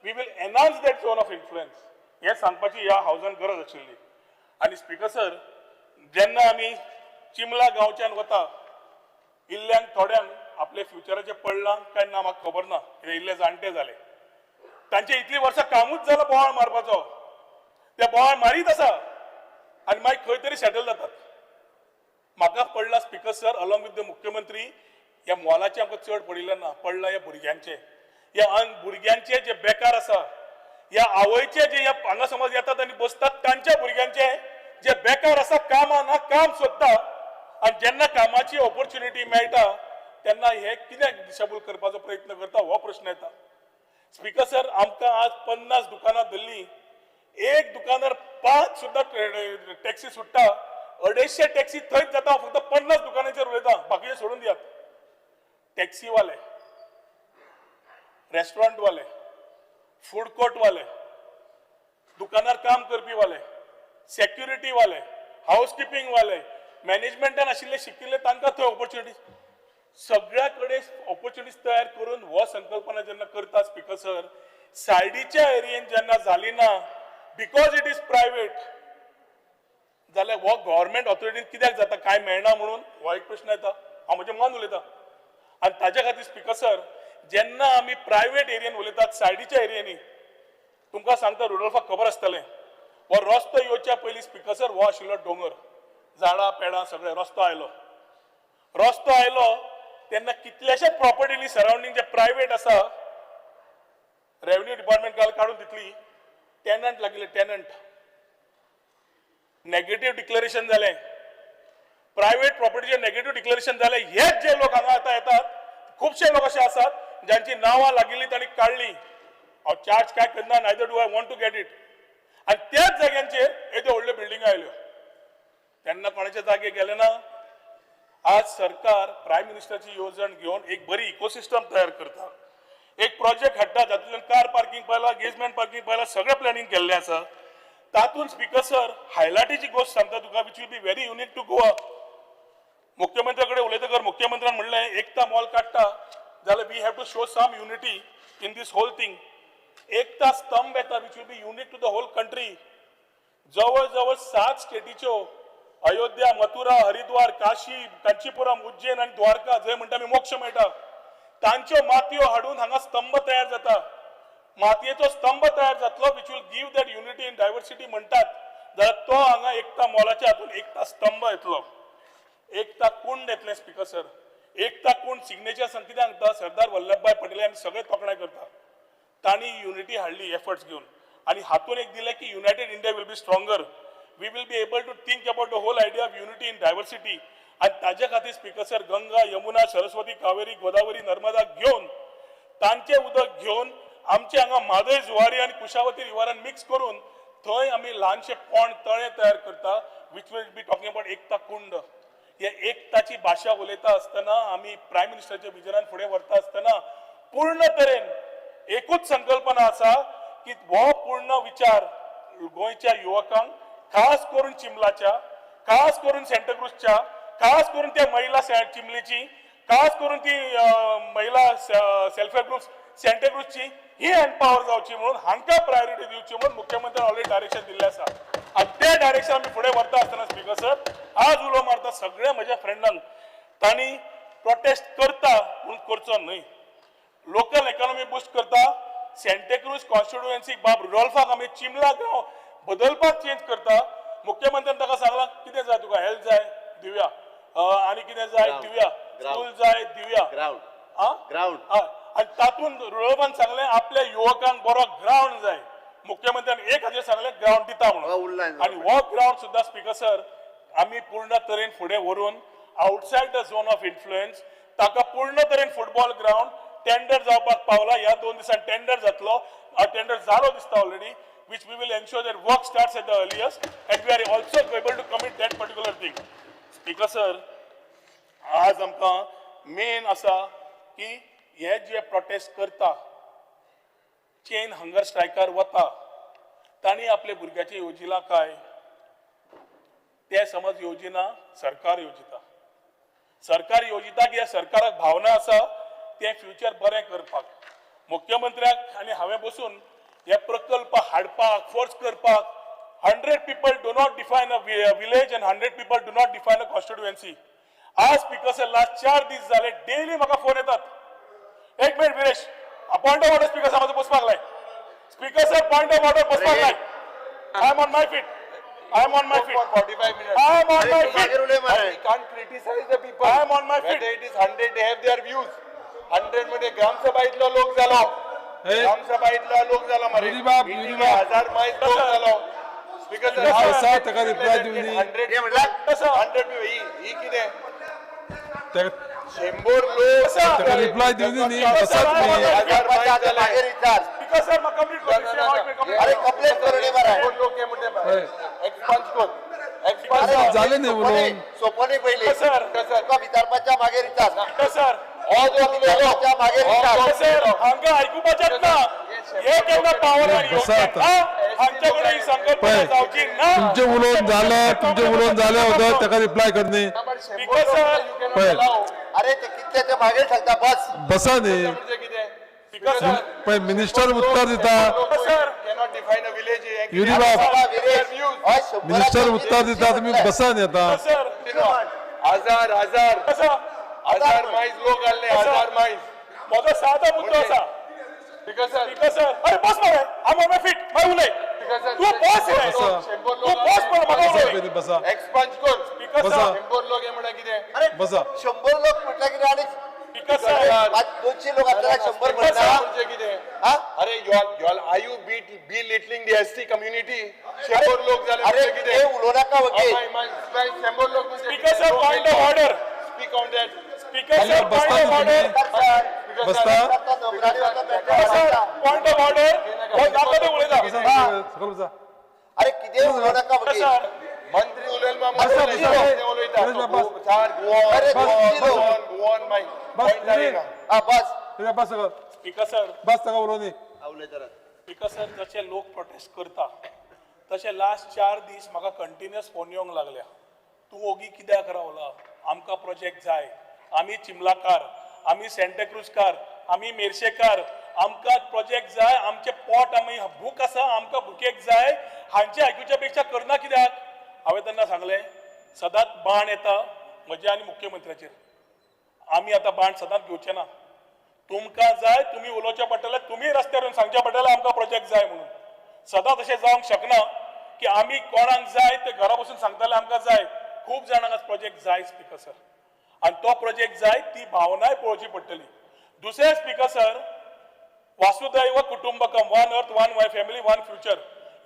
we will enhance that zone of influence. हें सांगपाची ह्या हावजान गरज आशिल्ली. आनी स्पीकर सर, जेन्ना आमी चिमला गांवच्यान वता, इल्ल्यांक थोड्यांक आपले फ्युचराचें पडलां काय ना म्हाका खबर ना, कित्याक इल्ले जाणटे जाले, तांचे इतलीं वर्सां कामूच जालां बोवाळ मारपाचो. ते बोवाळ मारीत आसा आनी मागीर खंय तरी सेटल जातात. म्हाका पडला, speaker sir, along with the मुख्यमंत्री, ह्या मॉलाचें आमकां चड पडिल्लें ना. पडलां ह्या भुरग्यांचें, ह्या अन भुरग्यांचे जे बेकार आसा, ह्या आवयचे जे ह्या हांगा समज येतात आनी बसतात तांच्या भुरग्यांचे जे बेकार आसा, कामां ना, काम सोदता आनी जेन्ना कामाची ऑपॉर्च्युनिटी मेळटा तेन्ना हे कित्याक दिशाभूल करपाचो प्रयत्न करता, हो प्रश्न येता. स्पीकर सर, आमकां आज 50 दुकानां धरलीं, एक दुकानार पांच सुद्दां टॅक्सी सुट्टा, 250 टॅक्सी थंयच जाता. हांव फक्त 50 दुकानांचेर उलयता, बाकीचे सोडून दियात. टॅक्सीवाले, रेस्टॉरंटवाले, फूड कोर्टवाले, दुकानार काम करपी वाले, सेक्युरिटी वाले, हाऊस किपिंग वाले, मॅनेजमेंटान आशिल्ले शिकिल्ले, तांकां थंय ऑपॉर्च्युनिटी, सगळ्या कडेन ऑपॉर्च्युनिटीज तयार करून हो संकल्पना जेन्ना करता, स्पीकर सर, सायडीच्या एरियेन जेन्ना जाली ना because it is private, जाल्यार हो गव्हर्मेंट ऑथॉरिटीन कित्याक जाता, काय मेळना म्हणून, हो एक प्रश्न येता. हांव म्हजें मन उलयता. आनी ताज्या खातीर, स्पीकर सर, जेन्ना आमी प्रायवेट एरियेन उलयतात, सायडीच्या एरियांनी, तुमकां सांगता, रुडोल्फाक खबर आसतलें, हो रस्तो येवच्या पयलीं, स्पीकर सर, हो आशिल्लो दोंगर. झाडां पेडां सगळे रस्तो आयलो. रस्तो आयलो तेन्ना कितल्याशाच प्रॉपर्टीनी सरावंडींग जे प्रायवेट आसा रेव्हेन्यू डिपार्टमेंट काल काडून दितली. टेनंट लागिल्ले, टेनंट नेगेटीव डिक्लेरेशन जालें, प्रायवेट प्रॉपर्टीचे नेगेटीव डिक्लेरेशन जालें. हेच जे लोक हांगा आतां येतात, खुबशे लोक अशे आसात ज्यांची नांवां लागिल्ली तांणी काडली. हांव चार्ज काय करना, neither do I want to get it. आनी त्याच जाग्यांचेर येद्यो व्हडल्यो बिल्डिंगो आयल्यो, तेन्ना कोणाचे जागे गेले ना. आज सरकार प्रायम मिनिस्टरची येवजण घेवन एक बरी इकोसिस्टम तयार करता, एक प्रोजेक्ट हाडटा जातूंतल्यान कार पार्किंग पळयला, गेजमेंट पार्किंग पळयला, सगळें प्लॅनिंग केल्लें आसा. तातूंत स्पीकर सर हायलायटीची गोश्ट सांगता तुका, which will be very unique to Goa. मुख्यमंत्र्या कडेन उलयतकर मुख्यमंत्र्यान म्हणलें एकता मॉल काडटा जाल्यार we have to show some unity in this whole thing. Ekta स्तंभ येता which will be unique to the whole country. जवळ जवळ 7 स्टेटीच्यो अयोध्या, मथुरा, हरिद्वार, काशी, कांचीपुरम, उज्जैन आनी द्वारका जंय म्हणटा आमी मोक्ष मेळटा, तांच्यो मातयो हाडून हांगा स्तंभ तयार जाता. मातयेचो स्तंभ तयार जातलो which will give that unity in diversity म्हणटात जाल्यार तो हांगा एकता मॉलाच्या हातून एकता स्तंभ येतलो. एकता कुंड येतलें स्पीकर सर. एकता कुंड सिग्नेचर सांग कितें सांगता, सरदार वल्लभभाई पटेल आमी सगळे तोखणाय करता, तांणी युनिटी हाडली एफर्ट्स घेवन. आनी हातून एक दिलें की united India will be stronger, we will be able to think about the whole idea of unity in diversity. आनी ताजे खातीर स्पीकर सर गंगा, यमुना, सरस्वती, कावेरी, गोदावरी, नर्मदा घेवन तांचें उदक घेवन आमचे हांगा म्हादय जुवारी आनी कुशावती रिवरान मिक्स करून थंय आमी ल्हानशे पोंड तळें तयार करता which will be talking about Ekta Kund. हे एकताची भाशा उलयता आसतना आमी प्रायम मिनिस्टरच्या विजनान फुडें व्हरता आसतना पूर्ण तरेन एकूच संकल्पना आसा की हो पूर्ण विचार गोंयच्या युवकांक, खास करून चिंबलाच्या, खास करून सेंटाक्रूजच्या, खास करून त्या महिला चिंबलीची, खास करून ती महिला सेल्फ हेल्प ग्रुप्स सेंटाक्रूजची ही एम्पावर जावची म्हणून हांकां प्रायोरिटी दिवची म्हणून मुख्यमंत्र्यान ऑलरेडी डायरेक्शन दिल्लें आसा. आनी तें डायरेक्शन आमी फुडें व्हरता आसतना स्पीकर सर आज उलो मारता सगळ्या म्हज्या फ्रेंडांक, तांणी प्रोटेस्ट करता म्हणून करचो न्हय. लोकल इकॉनॉमी बुस्ट करता. सेंटाक्रूज कॉन्स्टिट्युएन्सीक बाब रुडोल्फाक आमी चिंबला गांव बदलपाक चेंज करता. मुख्यमंत्र्यान ताका सांगलां कितें जाय तुका, हेल्थ जाय दिवया, आनी कितें जाय दिवया, स्कूल जाय दिवया, ग्रावंड. आनी तातूंत रुडोल्फान सांगलें आपल्या युवकांक बरो ग्रावंड जाय. मुख्यमंत्र्यान एक हाजेर सांगलें ग्रावंड दिता म्हणून. आनी हो ग्रावंड सुद्दां स्पीकर सर आमी पूर्ण तरेन फुडें व्हरून outside the zone of influence ताका पूर्ण तरेन फुटबॉल ग्रावंड टेंडर जावपाक पावला. ह्या 2 दिसान टेंडर जातलो, टेंडर जालो दिसता already, which we will ensure that work starts at the earliest and we are also able to commit that particular thing. Speaker sir आज आमकां मेन आसा की हे जे प्रोटेस्ट करता, चेन हंगर स्ट्रायकार वता, तांणी आपल्या भुरग्याचे येवजिलां काय ते समज येवजिना, सरकार येवजिता. सरकार येवजिता की ह्या सरकाराक भावना आसा तें फ्युचर बरें करपाक. मुख्यमंत्र्याक आनी हांवें बसून हे प्रकल्प हाडपाक फोर्स करपाक 100 people do not define a village and 100 people do not define a constituency. आज स्पीकर सर लास्ट 4 दीस जाले डेली म्हाका फोन येतात. एक minute Viresh, point of order speaker sir म्हाजो बसपाक लाय. Speaker sir point of order बसपाक लाय. I am on my feet. I am on my feet. For 45 minutes. I am on my feet. We can't criticize the people. I am on my feet. Whether it is 100, they have their views. 100 म्हणजे ग्रामसभा इतलो लोक जालो, ग्रामसभा इतलो लोक जालो मरे, 1000 मायज लोक जालो. स्पीकर सर ताका रिप्लाय दिवनी. 100 ही कितें 100 लोक ताका रिप्लाय दिवनी न्ही, बसात न्ही. 1000 मायज जाले. स्पीकर सर म्हाका कंप्लीट कर. अरे कंप्लेंट करू न्ही मरे. लोक हे म्हणटे एक्सपंज कर, एक्सपंज जालें न्ही उलोवन. सोंपो न्ही पयलीं सर तुका विचारपाच्या मागीर विचार सर, मागीर विचार सर हांगा आयकुपाचेंच ना. हे केन्ना पावर हांच्या कडेन ही संकल्पना जावची ना. तुमचें उलोवन जालें, तुमचें उलोवन जालें वगत ताका रिप्लाय कर न्ही. स्पीकर सर पळय अरे ते कितले ते मागीर सांगता. बस बसा न्ही. पळय मिनिस्टर उत्तर दिता, युरी बाब मिनिस्टर उत्तर दिता, तुमी बसा न्ही आतां. हजार हजार हजार मायज लोक आसले, 1000 मायज. म्हजो सादो मुद्दो आसा. स्पीकर सर, स्पीकर सर अरे बस मरे, I am on my feet, मागीर उलय. तूं बस रे, तूं बस पण म्हाका बसा. एक्सपंज कर. स्पीकर सर, 100 लोक हे म्हणल्यार कितें? बसा. 100 लोक म्हटल्यार कितें? आनी स्पीकर सर, 200 लोक आपल्याला 100 म्हणटा म्हणजे कितें? अरे you all are you belittling the ST community? 100 लोक जाले अरे म्हणजे कितें? उलोवं नाका वकील. 100 लोक म्हणजे speaker sir, point of order. Speak on that. Speaker sir, point of order. बसता. Point of order. हो जाता ते उलयता. बसा. अरे कितें उलोवं नाका वकील. मंत्री उलयल मा बसा, मंत्री बसा. उलयता. बस. अरे गो ऑन my बस. हा बस. बस. स्पीकर सर, बस ताका उलोवनी. स्पीकर सर, जशे लोक प्रोटेस्ट करता तशे लास्ट 4 दीस म्हाका कंटिन्युअस फोन येवंक लागल्या. तूं ओगी कित्याक रावला? आमकां प्रोजेक्ट जाय. आमी चिमलाकार, आमी सेंटाक्रूजकार, आमी मेरशेकार, आमकां प्रोजेक्ट जाय. आमचें पोट, आमी भूक आसा, आमकां भुकेक जाय. हांचे आयकुच्या पेक्षा करना कित्याक? हांवें तेन्ना सांगलें, सदांच बाण येता म्हज्या आनी मुख्यमंत्र्याचेर. आमी आतां बाण सदांच घेवचे ना. तुमकां जाय तुमी उलोवचें पडटलें, तुमी रस्त्यार येवन सांगचें पडटलें आमकां प्रोजेक्ट जाय म्हणून. सदांच अशें जावंक शकना की आमी कोणाक जाय ते घरा बसून सांगताले आमकां जाय. खूब जाणांक आज प्रोजेक्ट जाय स्पीकर सर, आनी तो प्रोजेक्ट जाय ती भावनाय पळोवची पडटली. दुसरें स्पीकर सर, वासुदैव कुटुंबकम, one earth, one family, one future,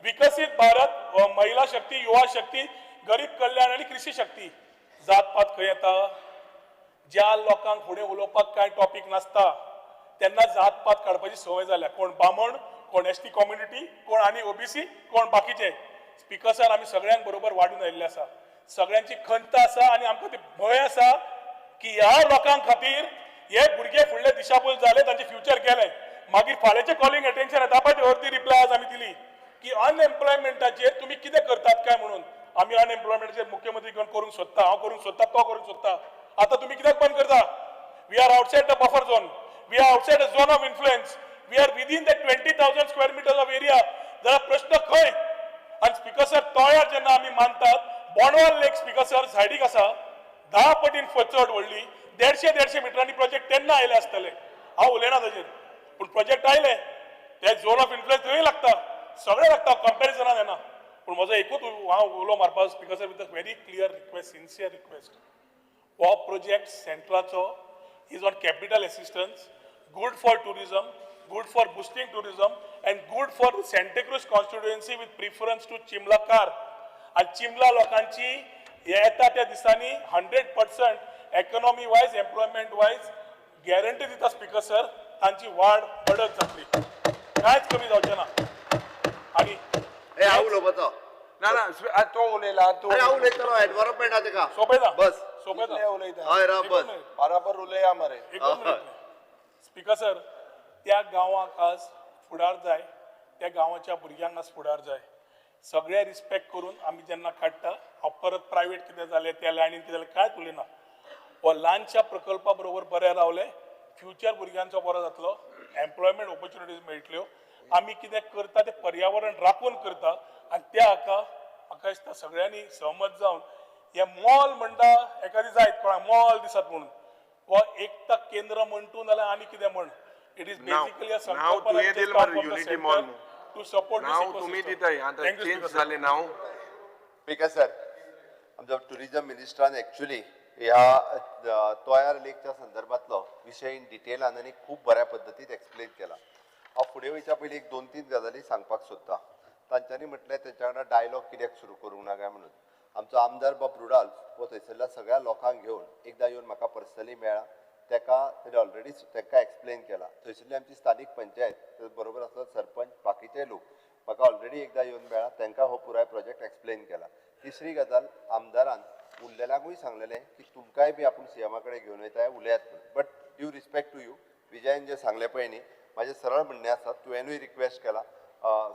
विकसीत भारत, महिला शक्ती, युवा शक्ती, गरीब कल्याण आनी कृषी शक्ती. जात पात खंय येता? ज्या लोकांक फुडें उलोवपाक कांय टॉपीक नासता तेन्ना जात पात काडपाची संवय जाल्या. कोण बामण, कोण एस टी कम्युनिटी, कोण आनी ओबीसी, कोण बाकीचे. स्पीकर सर, आमी सगळ्यांक बरोबर वाडून आयिल्ले आसा. सगळ्यांची खंत आसा आनी आमकां ती भंय आसा की ह्या लोकां खातीर हे भुरगे फुडले दिशाभूल जाले, तांचे फ्युचर गेलें. मागीर फाल्यांचें कॉलिंग अटेन्शन येता पळय, अर्दी रिप्लाय आज आमी दिली की अनएम्प्लॉयमेंटाचेर तुमी कितें करतात काय म्हणून. आमी अनएम्प्लॉयमेंटाचेर मुख्यमंत्री करूंक सोदता, हांव करूंक सोदता, तो करूंक सोदता. आतां तुमी कित्याक बंद करता? We are outside the buffer zone, we are outside the zone of influence, we are within the 20,000 square meters of area. जाल्यार प्रश्न खंय? आनी स्पीकर सर, तोयार जेन्ना आमी मानतात, बोंडवाल लेक स्पीकर सर सायडीक आसा, 10 पटीन चड व्हडली, 150-150 मिटरांनी प्रोजेक्ट तेन्ना आयले आसतले. हांव उलयना ताजेर, पूण प्रोजेक्ट आयले ते झोन ऑफ इन्फ्लुएन्स थंय लागता, सगळें लागता, कंपॅरिजनान येना. पूण म्हजो एकूच हांव उलो मारपा speaker sir, with a very clear request, sincere request, हो project सेंट्राचो is on capital assistance, good for tourism, good for boosting tourism and good for Santacruz constituency with preference to चिमलाकार. आनी चिमला लोकांची येता त्या दिसांनी 100% economy wise, employment wise guarantee दिता स्पीकर सर, तांची वाड पडत जातली, कांयच कमी जावचें ना. आनी हांव उलोवपाचो ना ना, तो उलयला, तूं. हांव उलयतलो एनवायरमेंट आहा तेका सोंपयता, बस सोंपयता, उलयता. हय राव बस बराबर उलया मरे. स्पीकर सर, त्या गांवाक आज फुडार जाय, त्या गांवाच्या भुरग्यांक आज फुडार जाय. सगळे रिस्पेक्ट करून आमी जेन्ना काडटा, हांव परत प्रायवेट कितें जालें त्या लायनीन कितें जालें कांयच उलयना. हो ल्हानशा प्रकल्पा बरोबर बरें रावलें, फ्युचर भुरग्यांचो बरो जातलो, एम्प्लॉयमेंट ऑपॉर्च्युनिटीज मेळटल्यो. आमी कितें करता तें पर्यावरण राखून करता आनी त्या हाका म्हाका दिसता सगळ्यांनी सहमत जावन हे मॉल म्हणटा एखादी जायत कोणाक मॉल दिसत म्हणून, हो एकता केंद्र म्हण तूं नाल्यार आनी कितें म्हण, it is basically a संकल्पना टू सपोर्ट. तुमी दिताय आतां चेंज जालें नांव. स्पीकर सर, आमच्या टुरिजम मिनिस्टरान एक्चुअली ह्या तोयार लेकच्या संदर्भातलो विशय इन डिटेलान आनी खूब बऱ्या पद्दतीन एक्सप्लेन केला. हांव फुडें वयच्या पयलीं एक 2-3 गजाली सांगपाक सोदता. तांच्यांनी म्हटलें तेंच्या वांगडा डायलॉग कित्याक सुरू करूंक ना काय म्हणून. आमचो आमदार बाब रुडाल्फ हो थंयसरल्या सगळ्या लोकांक घेवन एकदां येवन म्हाका पर्सनली मेळ्ळा. तेका तेणें ऑलरेडी तांकां एक्सप्लेन केला. थंयसरली आमची स्थानीक पंचायत बरोबर आसलो सरपंच, बाकीचे लोक म्हाका ऑलरेडी एकदां येवन मेळ्ळा, तांकां हो पुराय प्रोजेक्ट एक्सप्लेन केला. तिसरी गजाल, आमदारान उरलेल्यांकूय सांगलेलें की तुमकांय बी आपूण सीएमा कडेन घेवन वयता उलयात म्हणून. But due respect to you, विजयान जें सांगलें पळय न्ही, म्हाजें सरळ म्हणणें आसा, तुवेंनूय रिक्वेस्ट केला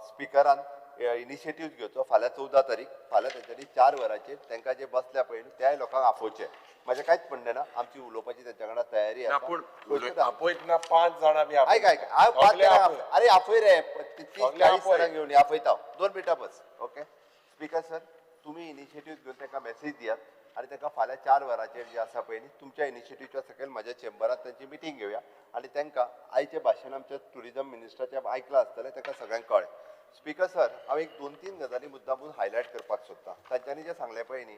स्पिकरान इनिशिएटीव घेवचो. फाल्यां 14 तारीख, फाल्यां तेंच्यांनी 4 वरांचेर तांकां जे बसल्या पळय न्ही त्याय लोकांक आपोवचें. म्हाजें कांयच म्हणणें ना, आमची उलोवपाची तेंच्या वांगडा तयारी आसा. पूण आपयतना 5 जाणां बी आयक आयक, हांव 5 जाणां, अरे आपय रे, 30-40 जाणांक घेवन आपयता हांव, 2 मिनटां बस. ओके स्पीकर सर, तुमी इनिशिएटीव घेवन तांकां मॅसेज दियात आनी तांकां फाल्यां 4 वरांचेर जे आसा पळय न्ही तुमच्या इनिशिएटिवच्या सकयल म्हाज्या चेंबरांत तांची मिटींग घेवया आनी तांकां आयचें भाशण आमच्या टुरिजम मिनिस्टराचें आयकलां आसतलें, तांकां सगळ्यांक कळ्ळें. स्पीकर सर, हांव एक दोन तीन गजाली मुद्दामून हायलायट करपाक सोदता. तांच्यांनी जें सांगलें पळय न्ही,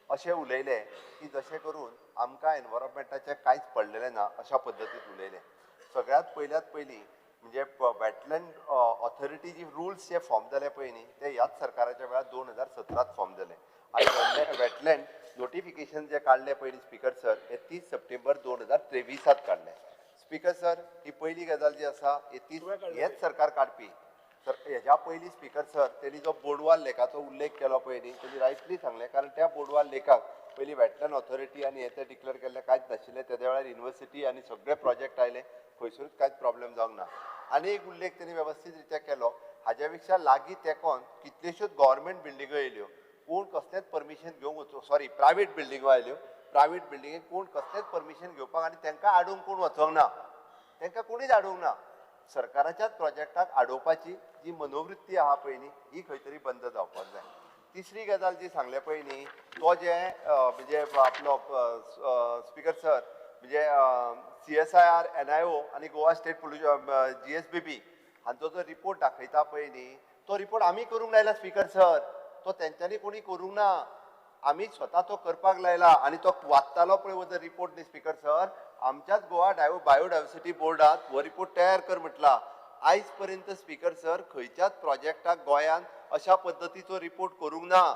अशें उलयलें की जशें करून आमकां एनवायरमेंटाचें कांयच पडलेलें ना अशा पद्दतीन उलयलें. सगळ्यांत पयल्यात पयलीं म्हणजे वेटलँड ऑथॉरिटी जी रुल्स जे फॉर्म जाले पळय न्ही, ते ह्याच सरकाराच्या वेळार 2017 फॉर्म जाले. आनी वेटलँड नोटिफिकेशन जे काडलें पयलीं स्पीकर सर, हे 30 सप्टेंबर 2023 काडलें. स्पीकर सर, ही पयली गजाल जी आसा ही 30 हेच सरकार काडपी. सर, हेज्या पयलीं स्पीकर सर तेणी जो बोडवाल लेखाचो उल्लेख केलो पळय न्ही, तेणी रायटली सांगलें, कारण त्या बोडवाल लेखाक पयलीं वेटलँड ऑथॉरिटी आनी हे ते डिक्लेअर केल्लें कांयच नाशिल्लें. तेद्या वेळार युनिवर्सिटी आनी सगळे प्रोजेक्ट आयले, खंयसरूच कांयच प्रॉब्लेम जावंक ना. आनी एक उल्लेख तेणी वेवस्थीत रित्या केलो, हाज्या पेक्षा लागीं तेंकोन कितल्योश्योच गव्हर्मेंट बिल्डिंगो येयल्यो, कोण कसलेंच परमिशन घेवंक वचूं, सॉरी प्रायवेट बिल्डिंगो आयल्यो, प्रायवेट बिल्डिंगेक कोण कसलेंच परमिशन घेवपाक आनी तांकां आडोवंक कोण वचोंक ना, तांकां कोणीच आडोवंक ना. सरकाराच्याच प्रोजेक्टाक आडोवपाची जी मनोवृत्ती आहा पळय न्ही, ही खंय तरी बंद जावपाक जाय. तिसरी गजाल जी सांगले पळय न्ही, तो जे म्हणजे आपलो स्पीकर सर म्हणजे CSIR, NIO आनी गोवा स्टेट पोल्युशन GSBB हांचो जो रिपोर्ट दाखयता पळय न्ही, तो रिपोर्ट आमी करूंक लायला स्पीकर सर, तो तेंच्यांनी कोणी करूंक ना, आमी स्वता तो करपाक लायला. आनी तो वाचतालो पळय हो जो रिपोर्ट न्ही स्पीकर सर, आमच्याच गोवा बायोडायवर्सिटी बोर्डात हो रिपोर्ट तयार कर म्हटला. आयज पर्यंत स्पीकर सर खंयच्याच प्रोजेक्टाक गोंयांत अशा पद्दतीचो रिपोर्ट करूंक ना.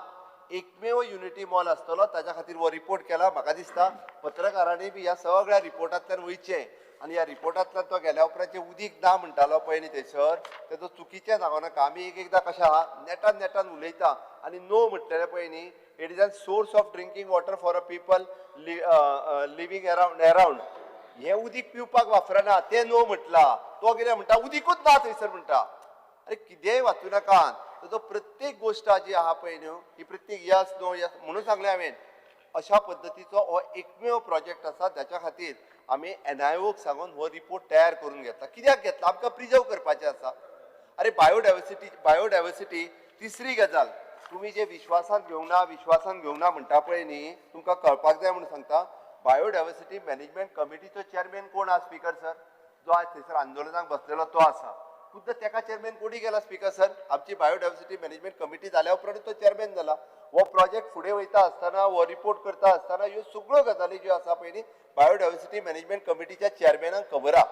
एकमेव युनिटी मॉल आसतलो ताच्या खातीर हो रिपोर्ट केला. म्हाका दिसता पत्रकारांनी बी ह्या सगळ्या रिपोर्टांतल्यान वयचें आनी ह्या रिपोर्टांतल्यान तो गेल्या उपरांत जें उदीक ना म्हणटालो पळय न्ही थंयसर, तेजो चुकीचें सांगो नाका. आमी एक एकदां कशें आहा नेटान नेटान उलयता आनी नो म्हणटलें पळय न्ही, it is a source of drinking water for a people living around. हें उदीक पिवपाक वापरना तें नो म्हटलां, तो कितें म्हणटा उदीकूच ना थंयसर म्हणटा. अरे कितेंय वाचूं नाका, ताजो प्रत्येक गोश्ट जी आहा पळय न्हू ही प्रत्येक यस नो यस म्हणून सांगलें हांवें. अशा पद्दतीचो हो एकमेव प्रोजेक्ट आसा जाच्या खातीर आमी NIOक सांगून हो रिपोर्ट तयार करून घेतला. कित्याक घेतला? आमकां प्रिजर्व करपाचें आसा. अरे बायोडायवर्सिटी तिसरी गजाल तुमी जे विश्वासान घेवंक ना, विश्वासान घेवंक ना म्हणटा पळय न्ही, तुमकां कळपाक जाय म्हणून सांगता. बायोडायवर्सिटी मॅनेजमेंट कमिटीचो चेअरमॅन कोण आसा स्पीकर सर? जो आज थंयसर आंदोलनाक बसलेलो तो आसा. खुद्द तेका चेअरमॅन कोणी केला स्पीकर सर? आमची बायोडायवर्सिटी मॅनेजमेंट कमिटी जाल्या उपरांत तो चेअरमॅन जाला. हो प्रोजेक्ट फुडें वयता आसतना, हो रिपोर्ट करता आसतना ह्यो सगळ्यो गजाली ज्यो आसा पळय न्ही बायोडायवर्सिटी मॅनेजमेंट कमिटीच्या चेअरमॅनाक खबर आहा.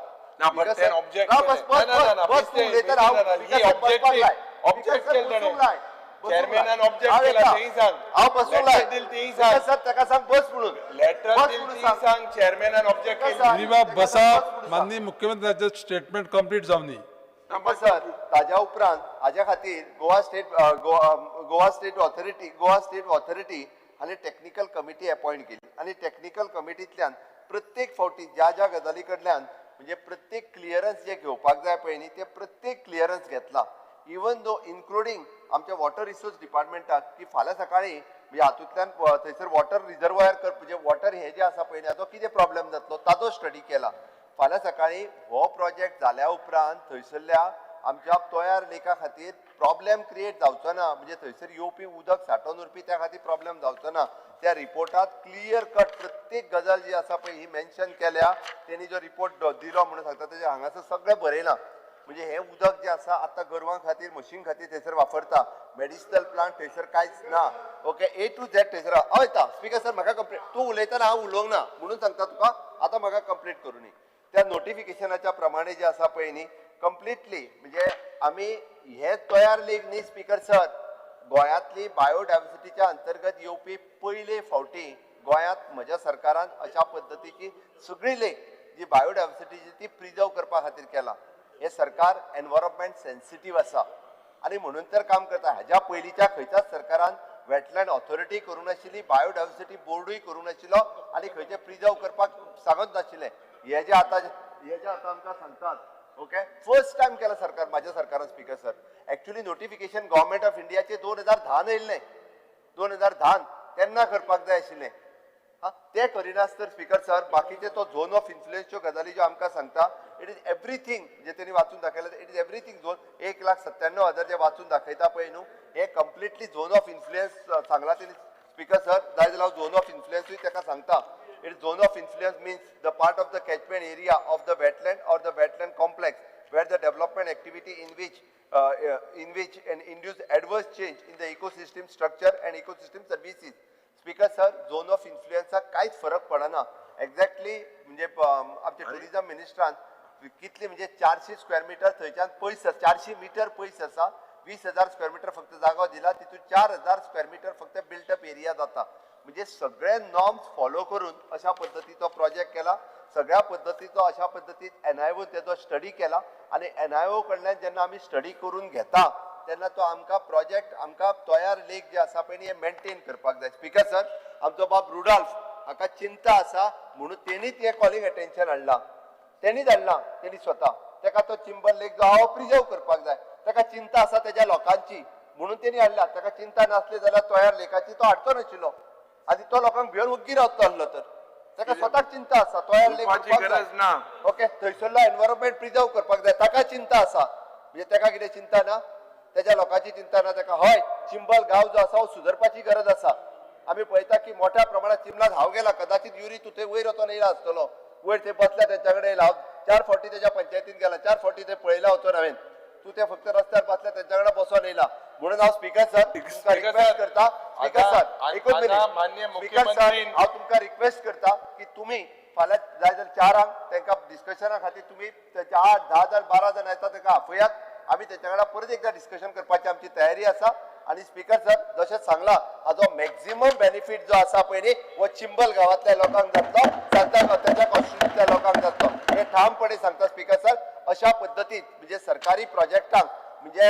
माननीय मुख्यमंत्र्याचें स्टेटमेंट कंप्लीट जावनी. सर ताज्या उपरांत हाज्या खातीर गोवा स्टेट ऑथॉरिटी आनी टेक्निकल कमिटी अपॉयंट केली आनी टेक्निकल कमिटींतल्यान प्रत्येक फावटी ज्या ज्या गजाली कडल्यान म्हणजे प्रत्येक क्लियरन्स जे घेवपाक जाय पळय न्ही ते प्रत्येक क्लियरन्स घेतला. इवन दो इन्क्लुडींग आमच्या वॉटर रिसोर्स डिपार्टमेंटाक की फाल्यां सकाळीं म्हणजे हातूंतल्यान थंयसर वॉटर रिजर्वायर कर म्हणजे वॉटर हे जे आसा पळय न्ही हाचो कितें प्रॉब्लेम जातलो ताचो स्टडी केला. फाल्यां सकाळीं हो प्रोजेक्ट जाल्या उपरांत थंयसरल्या आमच्या तोयार लेका खातीर प्रॉब्लेम क्रिएट जावचो ना, म्हणजे थंयसर येवपी उदक सांठोवन उरपी त्या खातीर प्रॉब्लेम जावचो ना. त्या रिपोर्टात क्लियर कट प्रत्येक गजाल जी आसा पळय ही मेन्शन केल्या. तेणी जो रिपोर्ट दिलो म्हणून सांगता तेजे हांगासर सगळें बरयलां. म्हणजे हें उदक जें आसा आतां गोरवां खातीर म्हशीं खातीर थंयसर वापरता, मेडिसिनल प्लांट थंयसर कांयच ना. ओके, ए टू झॅड थंयसर हय येता. स्पीकर सर म्हाका कंप्लीट, तूं उलयतना हांव उलोवंक ना म्हणून सांगता तुका, आतां म्हाका कंप्लीट करूं. त्या नोटिफिकेशनाच्या प्रमाणे जे आसा पळय न्ही कंप्लिटली म्हणजे आमी हे तयार लेख न्ही स्पीकर सर, गोंयांतली बायोडायवर्सिटीच्या अंतर्गत येवपी पयले फावटी गोंयांत म्हज्या सरकारान अशा पद्दतीची सगळी लेख जी बायोडायवर्सिटीची ती प्रिजर्व करपा खातीर केला. हे सरकार एनवायरमेंट सेन्सिटीव आसा आनी म्हणून तर काम करता. हाज्या पयलींच्या खंयच्याच सरकारान वेटलँड ऑथॉरिटी करूंक नाशिल्ली, बायोडायवर्सिटी बोर्डूय करूंक नाशिल्लो आनी खंयचे प्रिजर्व करपाक सांगत नाशिल्लें. हे जे आतां आमकां सांगतात ओके, फर्स्ट टायम केला सरकार माझ्या सरकारान speaker sir. Actually notification government of इंडियाचे 2010 येयल्लें, 2010 तेन्ना करपाक जाय आशिल्लें. हां, तें करिनासतर स्पीकर सर बाकीचे तो झोन ऑफ इन्फ्लुएन्सच्यो गजाली ज्यो आमकां सांगता it is everything, म्हणजे तेणी वाचून दाखयलें it is everything zone 1,97,000 जे वाचून दाखयता पळय न्हू हे कंप्लिटली झोन ऑफ इन्फ्लुएन्स सांगला तेणी स्पीकर सर. जाय जाल्यार हांव झोन ऑफ इन्फ्लुएन्सूय ताका सांगता. It is zone of influence means the part of the catchment area of the wetland or the wetland complex where the development development activity in which and induce adverse change in the ecosystem structure and ecosystem services. Speaker sir, zone of इन्फ्लुएन्साक कांयच फरक पडना. एक्झॅक्टली म्हणजे आमचे टुरिजम मिनिस्टरान कितली म्हणजे 400 स्क्वेअर मिटर थंयच्यान पयस, 400 मिटर पयस आसा, 20,000 स्क्वेअर मिटर फक्त जागो दिला, तितून 4,000 स्क्वेअर मिटर फक्त बिल्टअप एरिया जाता. म्हणजे सगळे नॉर्म्स फॉलो करून अशा पद्दतीचो प्रोजेक्ट केला, सगळ्या पद्दतीचो अशा पद्दतीन एनआयओ तेजो स्टडी केला आनी एनआयओ कडल्यान जेन्ना आमी स्टडी करून घेता तेन्ना तो आमकां प्रोजेक्ट आमकां तोयार लेक जे आसा पळय न्ही हे मेंटेन करपाक जाय. स्पीकर सर, आमचो बाब रुडॉल्फ हाका चिंता आसा म्हणून तेणीच हें कॉलिंग अटेन्शन हाडलां, तेणीच हाडलां, तेणी स्वता तेका तो चिंबल लेक जो आहा प्रिजर्व करपाक जाय, तेका चिंता आसा तेज्या लोकांची म्हणून तेणी हाडला. तेका चिंता नासली जाल्यार तोयार लेकाची तो हाडचो नाशिल्लो आनी तो लोकांक भिवन ओग्गी रावतलो आसलो. तर तेका स्वताक चिंता आसा तोयार लेक गरज ना. ओके, थंयसरलो एनवायरमेंट प्रिजर्व करपाक जाय, ताका चिंता आसा. म्हणजे तेका कितें चिंता ना, तेज्या लोकांची चिंता ना तेका. हय, चिंबल गांव जो आसा हो सुदरपाची गरज आसा. आमी पळयता की मोठ्या प्रमाणात चिंबलात हांव गेला, कदाचित युरी तूं थंय वयर वचोन येयला आसतलो, वयर थंय बसल्या तेंच्या कडेन येयला. हांव 4 फावटी तेज्या पंचायतीन गेला, 4 फावटी थंय पळयला वचोन हांवें, तूं ते फक्त रस्त्यार बसल्या तेंच्या कडेन बसोन येयला. म्हणून हांव स्पीकर सर तुमकां रिक्वेस्ट करता, स्पीकर सर एकूच मिनीट, स्पीकर सर हांव तुमकां रिक्वेस्ट करता की तुमी फाल्यां जाय जाल्यार 4 तांकां डिस्कशना खातीर तुमी 8, 10 जाण 12 जाण येता तांकां आफयात, आमी तेंच्या कडेन परत एकदां डिस्कशन करपाची आमची तयारी आसा. आनी स्पीकर सर जशें सांगलां हाजो मॅक्झिमम बेनिफीट जो आसा पळय न्ही हो चिंबल गांवांतल्या लोकांक जातलो, सांता ताच्या कॉन्स्टिट्युएन्सीतल्या लोकांक जातलो, हे ठामपणे सांगता स्पीकर सर. अशा पद्दतीन म्हणजे सरकारी प्रोजेक्टांक म्हणजे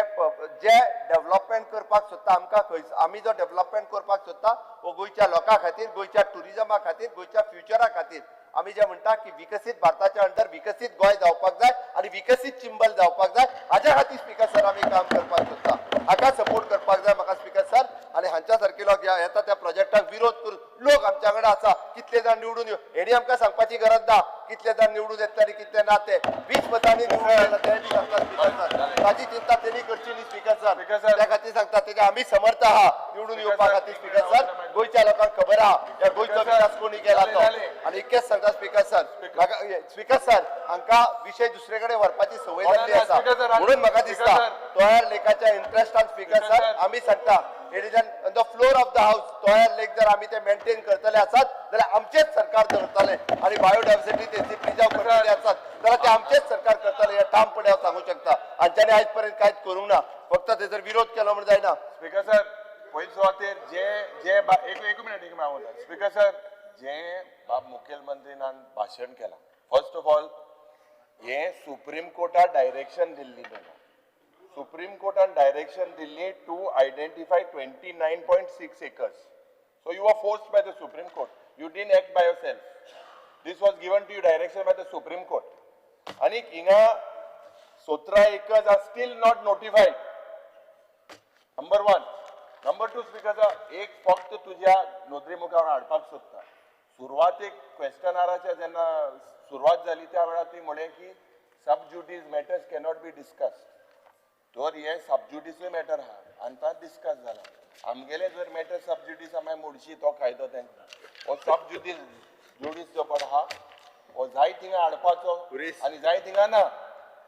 जे डेव्हलपमेंट करपाक सोदता आमकां खंय आमी जो डेव्हलपमेंट करपाक सोदता हो गोंयच्या लोकां खातीर, गोंयच्या टुरिजमा खातीर, गोंयच्या फ्युचरा खातीर. आमी जे म्हणटा की विकसीत भारताच्या अंडर विकसीत गोंय जावपाक जाय आनी विकसीत चिंबल जावपाक जाय, हाज्या खातीर स्पीकर सर आमी काम करपाक सोदता, हाका सपोर्ट करपाक जाय म्हाका स्पीकर सर. आनी हांच्या सारके लोक येता त्या प्रोजेक्टाक विरोध करून लोक आमच्या कडेन आसा, कितले जाण निवडून येव हेणी आमकां सांगपाची गरज ना, कितले जाण निवडून येतले आनी कितले ना ते 20 मतांनी निवडून येयला ते बी सांगता स्पीकर सर. ताजी चिंता तेणी करची न्ही स्पीकर सर, त्या खातीर सांगता तेका आमी समर्थ आहा निवडून येवपा खातीर स्पीकर सर. गोंयच्या लोकांक खबर आहा ह्या गोंयचो विकास कोणी केला तो. आनी इतकेंच सांगता स्पीकर सर, म्हाका स्पीकर सर हांकां विशय दुसरे कडेन व्हरपाची संवय जाल्ली आसा म्हणून म्हाका दिसता तोयार लेकाच्या इंट्रस्टान स्पीकर सर आमी सांगता it is on the floor of the house Toyar lake जर आमी ते मेंटेन करतले आसात जाल्यार आमचेच सरकार दवरतले आनी बायोडायवर्सिटी तेची प्रिजर्व करतले आसात जाल्यार ते आमचेच सरकार करतले हे ठामपणे हांव सांगूंक शकता. हांच्यांनी आयज पर्यंत कांयच करूंक ना, फक्त तेजर विरोध केलो म्हूण जायना. स्पीकर सर पयले सुवातेर जे जे एक मिनिट एक हांव वता. स्पीकर सर जे बाब मुखेलमंत्रीन भाशण केलां, फर्स्ट ऑफ ऑल हे सुप्रीम कोर्टान डायरेक्शन दिल्ली तेका, सुप्रीम कोर्टान डायरेक्शन दिल्ली to identify 29.6 acres. So you are forced by the Supreme Court, you didn't act by yourself, this was given to you direction by the Supreme Court. आनी हिंगा 17 acres are still not notified, number 1. Number 2 speaker sir, एक फक्त तुज्या नोदरे मुखार हाडपाक सोदता, सुरवातेक क्वेश्चनाराच्या जेन्ना सुरवात जाली त्या वेळार ती म्हळें की sub judice matters cannot be discussed. तर हे सब ज्युडीसूय मॅटर आहा आनी तो डिस्कस जाला. आमगेले जर मॅटर सब ज्युडीस आमी मोडशी तो कायदो तांकां हो सब ज्युडीस जो पण आहा हो जाय थिंगा हाडपाचो आनी जाय थिंगा ना,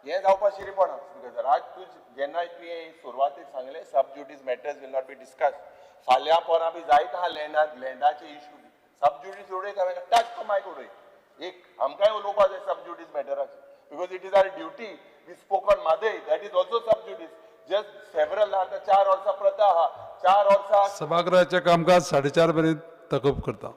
हें जावपा शिरीपणा. स्पीकर सर आज तूं जेन्ना तुवें सुरवातेक सांगलें sub judice matters will not be discuss, फाल्यां पोरां बी जायत आहा लँडाचे इशू बी सब ज्युडीस उडयता हांवें टच तो मायक उडय, एक आमकांय उलोवपा जाय सब ज्युडीस मॅटराचेर, because it is our duty. We spoke on Mhadei, that is also sub judice. Just several आतां 4 वर्सां प्रथा आहा, 4 वर्सां सभागृहाचें कामकाज 4:30 मेरेन तकब करता.